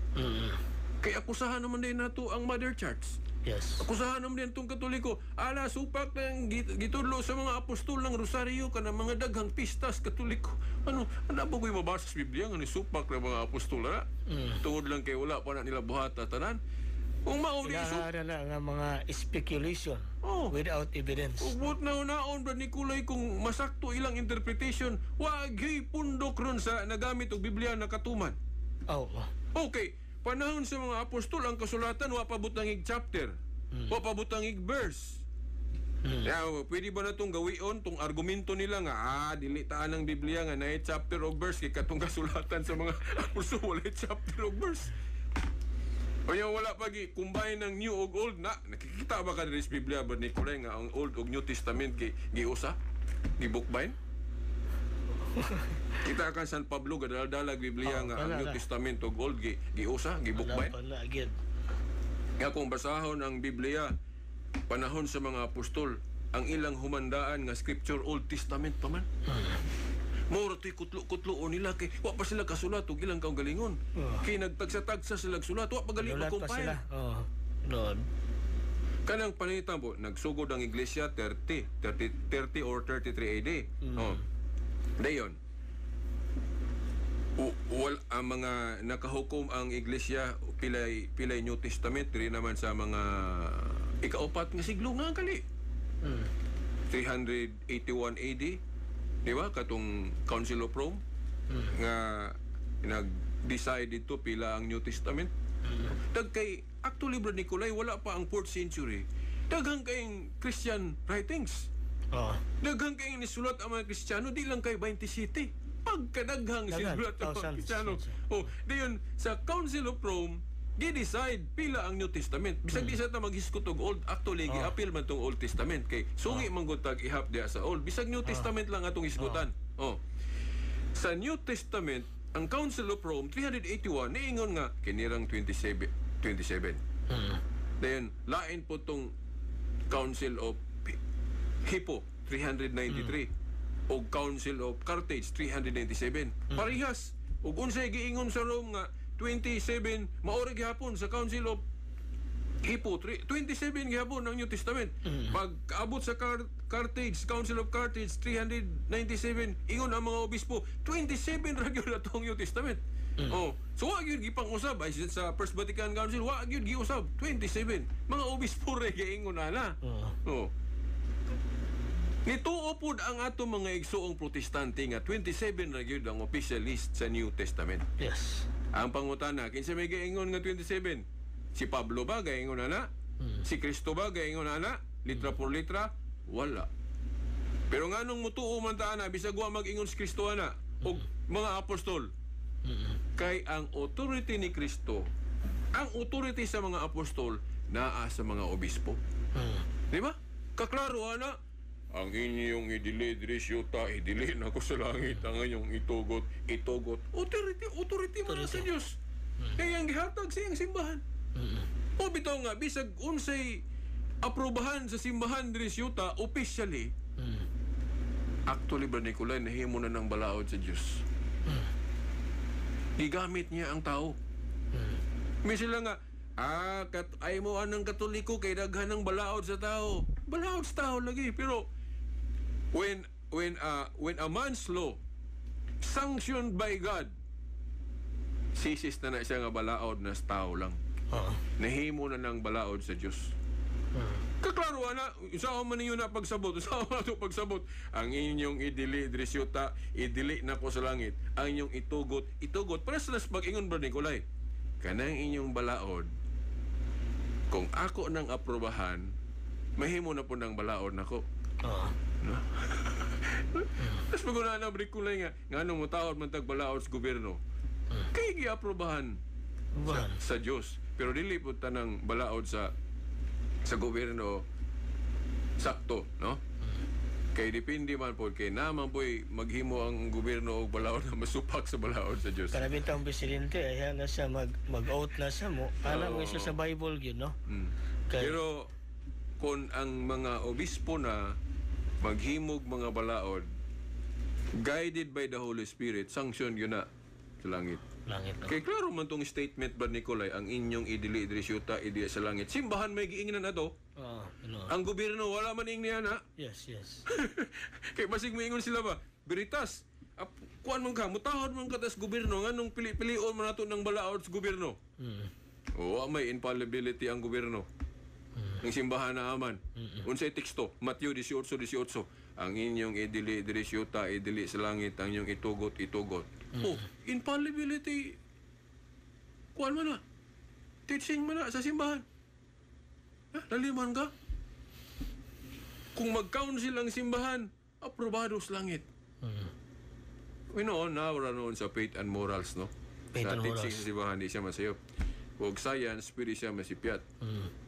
Kaya akusahan naman din nato ang Mother Church. Yes. Akusahan naman din itong Katoliko. Ala, supak ng gitudlo sa mga apostol ng Rosario ka mga daghang pistas Katoliko. Ano, ano ba ko'y mabasa sa Biblia nga ni supak ng mga apostol na? Tungod lang kay wala pa na nila buhat at tanan. Kung mao di Kinahara na nga mga speculation without evidence. Ubot na unaon, Brad Nicolay, kung masakto ilang interpretation, wag pundok ron sa nagamit og Biblia na katuman. Oo. Okay, panahon sa mga apostol ang kasulatan wa pa butang ig chapter. Wa pa butang ig verse. Ya, pwede ba na tong gawion tong argumento nila nga dili taan ang Biblia nga naay chapter og verse kay katong kasulatan sa mga apostol walay chapter og verse. O yung wala pa gi combine ng New og Old na nakikita ba ka diri sa Biblia ba Nicolay nga ang Old og New Testament gi giusa? Gi-bookbind? Kita kan San Pablo gadala-dalag Biblia Oo, nga ang wala New na. Testament og Old gi giusa, Wala gi-bookbind. pa na agad. Nga kung basahon ang Biblia panahon sa mga apostol, ang ilang humandaan nga scripture Old Testament pa man. Mura to'y kutlo-kutlo nila kay wa pa sila kasulat og ilang kaugalingon. Kay nagtagsa-tagsa sila sulat, wa pa gali Nulat pa mag-compile. sila. Oo. Lord. Kanang panita po, nagsugod ang iglesia 30 or 33 AD. Oh. Dayon. Wal ang mga nakahukom ang iglesia pilay pilay New Testament diri naman sa mga ikaupat nga siglo nga kali. 381 AD, di ba? Katong Council of Rome nga nag-decide dito pila ang New Testament. Dag kay actually Brad Nicolay wala pa ang 4th century. Daghang kayong Christian writings. Oo. Daghang kayong nisulat ang mga Kristiyano di lang kay 27. Pagkadaghang Daghan, sinulat ang mga thousands. Kristiyano. Oh, dayon sa Council of Rome gi-decide pila ang New Testament. Bisag di sa ta maghisgot og Old, actually gi-appeal man tong Old Testament kay sungi man gud tag ihap diha sa Old. Bisag New Testament lang atong hisgutan. Oh. Sa New Testament, ang Council of Rome 381 niingon nga kinirang 27 27. Then lain po tong Council of Hippo 393 o Council of Carthage 397. Parehas ug unsay giingon sa Rome nga 27, mao ra gihapon sa Council of Hippo, 27 gihapon ang New Testament. Pag abot sa Carthage, Council of Carthage 397, ingon ang mga obispo 27 ra gyud atong New Testament. Oh, so wa gyud gipang-usab ay sa First Vatican Council, wa gyud giusab 27. Mga obispo ra giingon ana. Oh. Nituo pud ang ato mga igsuong Protestante nga 27 ra gyud ang official list sa New Testament. Ang pangutana, kinsa may giingon nga 27? Si Pablo ba gaingon ana? Si Kristo ba gaingon ana? Litra por litra? Wala. Pero nganong mutuo man ta ana bisag wa mag-ingon si Kristo ana og mga apostol? Kay ang authority ni Kristo, ang authority sa mga apostol naa sa mga obispo. Di ba? Kaklaro ana. Ang inyong idili diri syuta, idili na ko sa langit. Ang inyong itugot, itugot. Authority, authority mo na sa Diyos. Kaya ang gihatag sa iyang simbahan. O bitaw nga, bisag unsay aprobahan sa simbahan diri syuta, officially, actually ba, Nicolay, nahimo na ng balaod sa Diyos. Gigamit niya ang tao. May sila nga, ay mo anang Katoliko kay daghan ng balaod sa tao. Balaod sa tao lagi. Pero when a man's law sanctioned by God, ceases na na siya nga balaod na sa tao lang. Nahimo na ng balaod sa Diyos. Kaklaro na, sa man ninyo na pagsabot, sa man ito pagsabot, ang inyong idili diri syuta, idili na ko sa langit. Ang inyong itugot, itugot. Para sa pag-ingon ba, Nicolay, kanang inyong balaod, kung ako nang aprobahan, mahimo na po ng balaod nako. No? Tapos pag na Nicolay nga, nga nung mutawad man tag balaod sa gobyerno, kay giaprobahan sa Diyos. Pero dili po tanang balaod sa gobyerno sakto, no? Kay depende man po kay naman po'y maghimo ang gobyerno og balaod na masupak sa balaod sa Diyos. Kana bitang presidente ay na siya mag-oath na siya mo. Alam mo siya sa Bible gyud, no? Kay, Pero kung ang mga obispo na maghimog mga balaod guided by the Holy Spirit, sanction yun na sa langit. Langit, no? Kay klaro man tong statement ba, Nicolay, ang inyong idili diri syuta, idili sa langit. Simbahan may giingnan na to. Oo, ano. Ang gobyerno wala man ingniya na. Kay basig moingon sila ba? Veritas. Kuan man ka, mutahod man ka tas gobyerno nganong pili-pilion man nato ng balaod sa gobyerno. Oo, may infallibility ang gobyerno. Ang simbahan na aman. Unsay teksto? Mateo 18:18. Ang inyong idili diri syuta, idili sa langit, ang inyong itugot, itugot. Oh, infallibility. Kuan man na. Teaching man na sa simbahan. Ha, laliman ka? Kung mag-council ang simbahan, aprobado sa langit. We noon, nawara noon sa faith and morals, no? Faith Sa and teaching morals. sa simbahan, di siya masayop. Og science, pwede siya masipyat.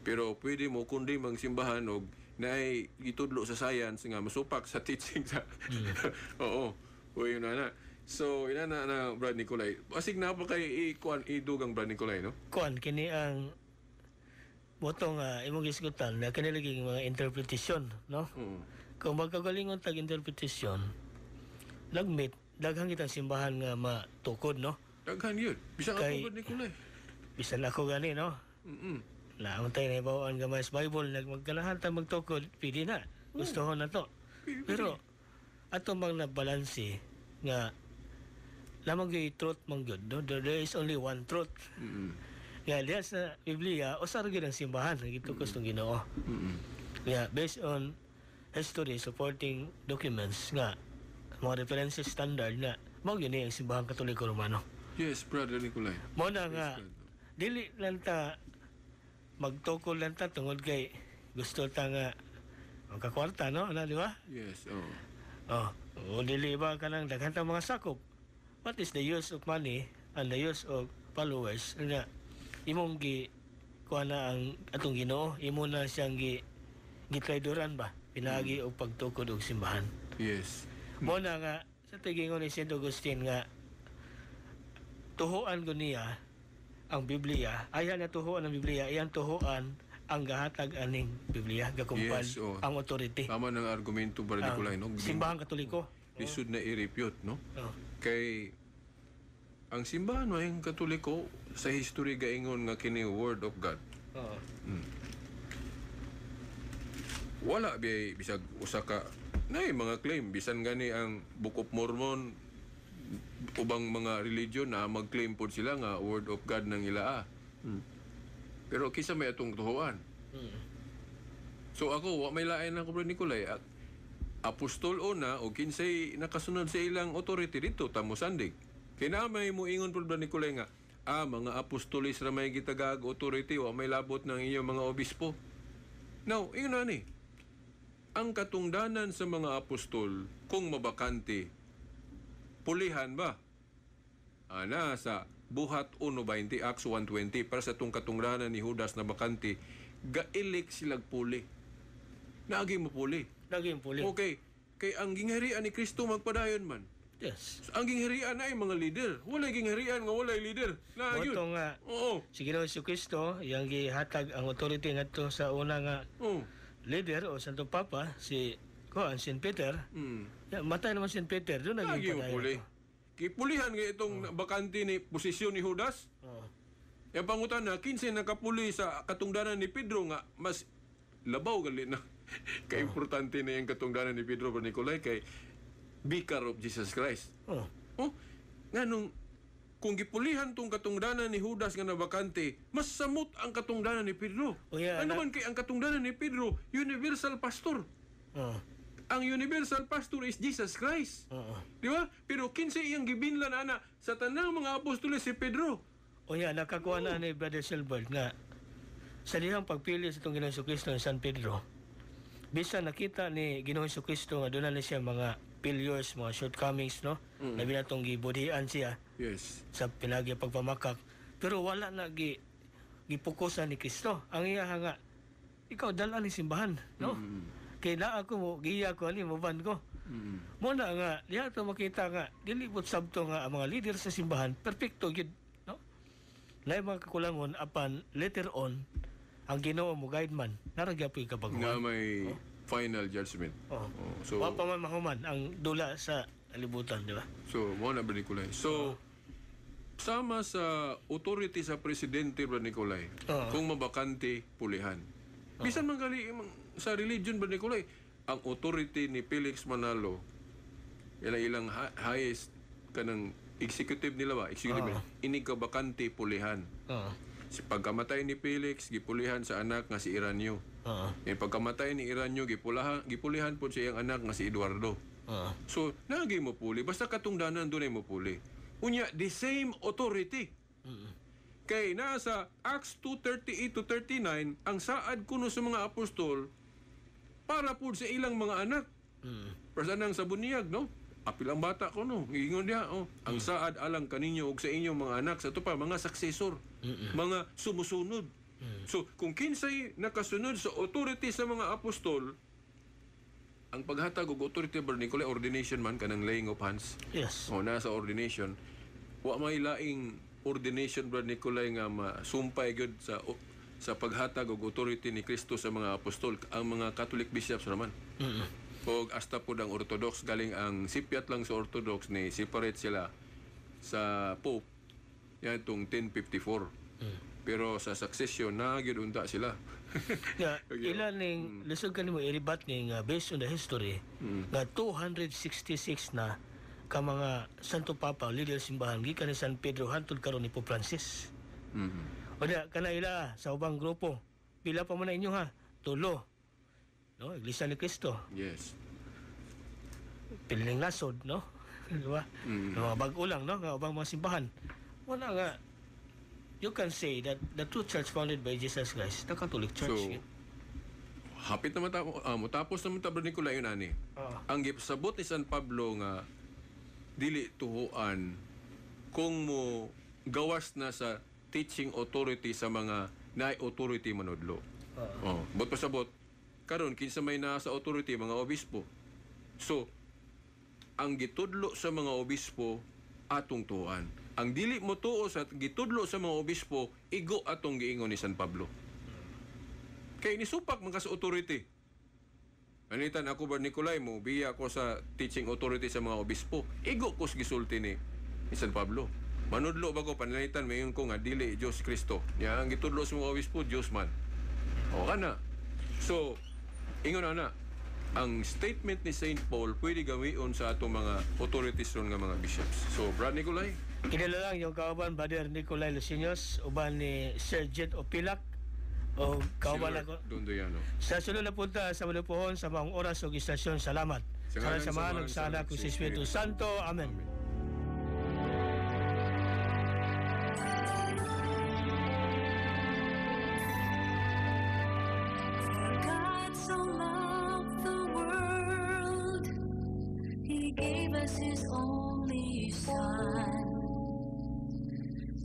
Pero pwede mo kundi mang simbahan og naay gitudlo sa science nga masupak sa teaching sa. Oo. O yun na na. So, ina na na Brad Nicolay. Basig na pa kay ikuan idugang, Brad Nicolay, no? Kuan kini ang botong imong gisgutan na kini lagi mga interpretation, no? Oo. Kung magkagalingon tag interpretation, lagmit daghan kitang simbahan nga matukod, no? Daghan yun. Bisan ako, Brad Nicolay. Bisan ako gani, no? Naon tayo na ibawaan gamay sa Bible, nagmagkanahan ta magtukod, pwede na. Gusto ko na to. Pero ato mang nabalanse nga lamang gyud truth man gyud, no? There is only one truth. Nga diha sa Biblia, usa ra gyud ang simbahan nga gitukos ng Ginoo. Nga based on history, supporting documents nga mga references standard nga mao gyud ni ang Simbahang Katoliko Romano. Yes, Brother Nicolay. Mo na nga Brother. Dili lang ta magtukol lang ta tungod kay gusto ta nga magkakwarta, no? Ano, di ba? Yes, oh. Oh, o dili ba kanang daghan ta mga sakop. What is the use of money and the use of followers nga imong gi kuha na ang atong Ginoo, imo na siyang gi gitraydoran ba pinaagi og pagtukod og simbahan? Mo na nga Sa tigingon ni Saint Augustine nga tuhuan ko niya ang Biblia, ayaw na tuhuan ang Biblia, iyang tuhuan ang gahatag aning Biblia, gakumpal Yes, oh. ang authority. Tama ng argumento, Brother Ang Nicolay, no? Simbahang Katoliko. Lisod na i-refute, no? Oh. Kay ang simbahan mo yung Katoliko sa history gaingon nga kini word of God. Oo. Wala bi bisag usa ka nay mga claim bisan gani ang Book of Mormon, ubang mga religion na mag-claim pod sila nga word of God ng ilaa. Pero kisa may atong tuhuan. So ako wa may lain ako, Bro Nicolay. Apostol una o kinsay nakasunod sa ilang authority dito tamo sandig. Kay na may muingon pod, Bro Nicolay, nga mga apostolis ra may gitagaag authority, wa may labot ng inyong mga obispo. Now, ingon na ni. Ang katungdanan sa mga apostol kung mabakante, pulihan ba? Ana sa Buhat 1:20, Acts 1:20, para sa itong katungdanan ni Judas na bakante, ga-elect silag puli. Naagi mo puli. Naging puli. Okay. Kay ang gingharian ni Kristo magpadayon man. Yes. So, ang gingharian ay mga leader. Walay gingharian nga walay leader. Na yun. Mao to nga si Ginoong Kristo iyang gihatag ang authority ngadto sa una nga leader o Santo Papa, si kuan, Saint Peter. Ya, matay naman Saint Peter, doon Lagi naging mo padayon. puli. Kipulihan nga itong bakante ni posisyon ni Judas. Yang pangutana, kinsa nakapuli sa katungdanan ni Pedro nga mas labaw gali na kaimportante na yung katungdanan ni Pedro, ba Nicolay, kay Vicar of Jesus Christ. Oh, nganong kung gipulihan tong katungdanan ni Judas nga nabakante, mas samot ang katungdanan ni Pedro. Oh, yeah, ano man kay ang katungdanan ni Pedro, universal pastor. Ang universal pastor is Jesus Christ. Di ba? Pero kinsa iyang gibinlan ana sa tanang mga apostoles? Si Pedro. O yeah, nakakuha na ni Brother Silbert nga sa dihang pagpili sa itong Ginoong Kristo ng San Pedro, bisan nakita ni Ginoong Kristo nga doon na siya mga failures, mga shortcomings, no? Mm. Labi na itong gibudhian siya sa pinagi pagpamakak. Pero wala na gipukusan ni Kristo. Ang iya nga, ikaw dala ni simbahan, no? Kay naa ko mo, giya ko ani mo ban ko. Mo na nga, diha to makita nga, dili pud sabto nga ang mga leader sa simbahan, perfecto gyud, no? Lahi mga kakulangon apan later on ang Ginoo mo guide man, nara gyapoy Nga kabaguhan. may final judgment. Oh. Oh, so Wa pa man mahuman ang dula sa kalibutan, di ba? So mo na, Brother Nicolay. So sama sa authority sa presidente, Brother Nicolay. Kung mabakante, pulihan. Bisan man gali sa religion, Brother Nicolay, ang authority ni Felix Manalo, ilang ilang highest kanang executive nila ba? Executive nila. Inig ka bakante, pulihan. Si pagkamatay ni Felix, gipulihan sa anak nga si Iranio. Yung pagkamatay ni Iranio, gipulihan po sa iyang anak nga si Eduardo. So, nagi mo puli. Basta katungdanan doon ay mo puli. Unya, the same authority. Kay nasa Acts 2:38 to 39, ang saad kuno sa mga apostol para po sa ilang mga anak. Para nang sa bunyag, no? Apil ang bata ko, no? Giingon niya, oh. Ang saad alang kaninyo ug sa inyong mga anak. Sa ito pa, mga successor. Mga sumusunod. So, kung kinsay nakasunod sa authority sa mga apostol, ang paghatag og authority, Brother Nicolay, ordination man, kanang laying of hands. Yes. O, nasa ordination. Wa may laing ordination, Brother Nicolay, nga masumpay gyud sa paghatag og authority ni Kristo sa mga apostol, ang mga Catholic bishops naman. Og hasta pod ang Orthodox, galing ang sipyat lang sa Orthodox ni separate sila sa Pope yan itong 1054. Pero sa succession na gyud unta sila. Nga, ilan ning lisod kanimo i-rebut ning based on the history nga 266 na ka mga Santo Papa leader simbahan gikan ni San Pedro hantod karon ni Pope Francis. O di kana ila sa ubang grupo. Pila pa man na inyo ha? Tulo. No, Iglesia ni Cristo. Piling nasod, no? Di ba? Mga bag-o lang, no? Nga ubang mga simbahan. Wala nga you can say that the true church founded by Jesus Christ, the Catholic Church. So, hapit naman ta, motapos naman ta, Brother Nicolay, yun ani. Ang gipasabot ni San Pablo nga dili tuhuan kung mo gawas na sa teaching authority sa mga naay authority manudlo. Oh, but pasabot karon kinsa may naa sa authority? Mga obispo. So Ang gitudlo sa mga obispo atong tuoan. Ang dili mo tuo sa gitudlo sa mga obispo, igo atong giingon ni San Pablo. Kay nisupak man ka sa authority. Anitan ako ba Nicolay mo, biya ko sa teaching authority sa mga obispo. Igo ko sa gisulti ni San Pablo. Manudlo ba ko pananglitan mayon ko nga dili Diyos Kristo. Ya ang gitudlo sa mga obispo Diyos man. O kana. So ingon ana, ang statement ni Saint Paul pwede gamiton sa atong mga authorities ron nga mga bishops. So Brad Nicolay, Kinala lang yung kauban Brother Nicolay Lucinos, uban ni Sir Jet Opilak o kauban Sir ako. Dondoyano. Sa sunod na punta sa malupuhon sa maong oras ug istasyon, salamat. Sa Sa ngalan sa sa Amahan Amahan, ug sa Anak ug sa Espiritu Santo. Amen. Amen. God so loved the world, He gave us His only Son,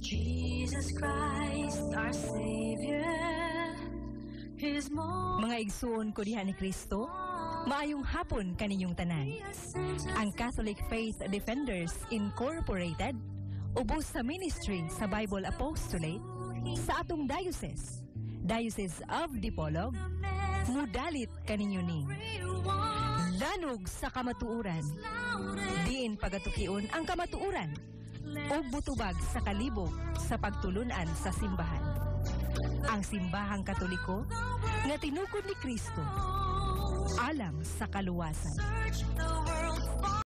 Jesus Christ, our Savior. His most Mga igsuon ko diha ni Kristo, maayong hapon kaninyong tanan. Ang Catholic Faith Defenders Incorporated ubos sa ministry sa Bible Apostolate sa atong diocese, Diocese of Dipolog, mudalit kaninyo ni Lanog sa Kamatuoran. Diin pagatukion ang kamatuoran ug butubag sa kalibog sa pagtulunan sa simbahan. Ang simbahang Katoliko nga tinukod ni Kristo alang sa kaluwasan. Search the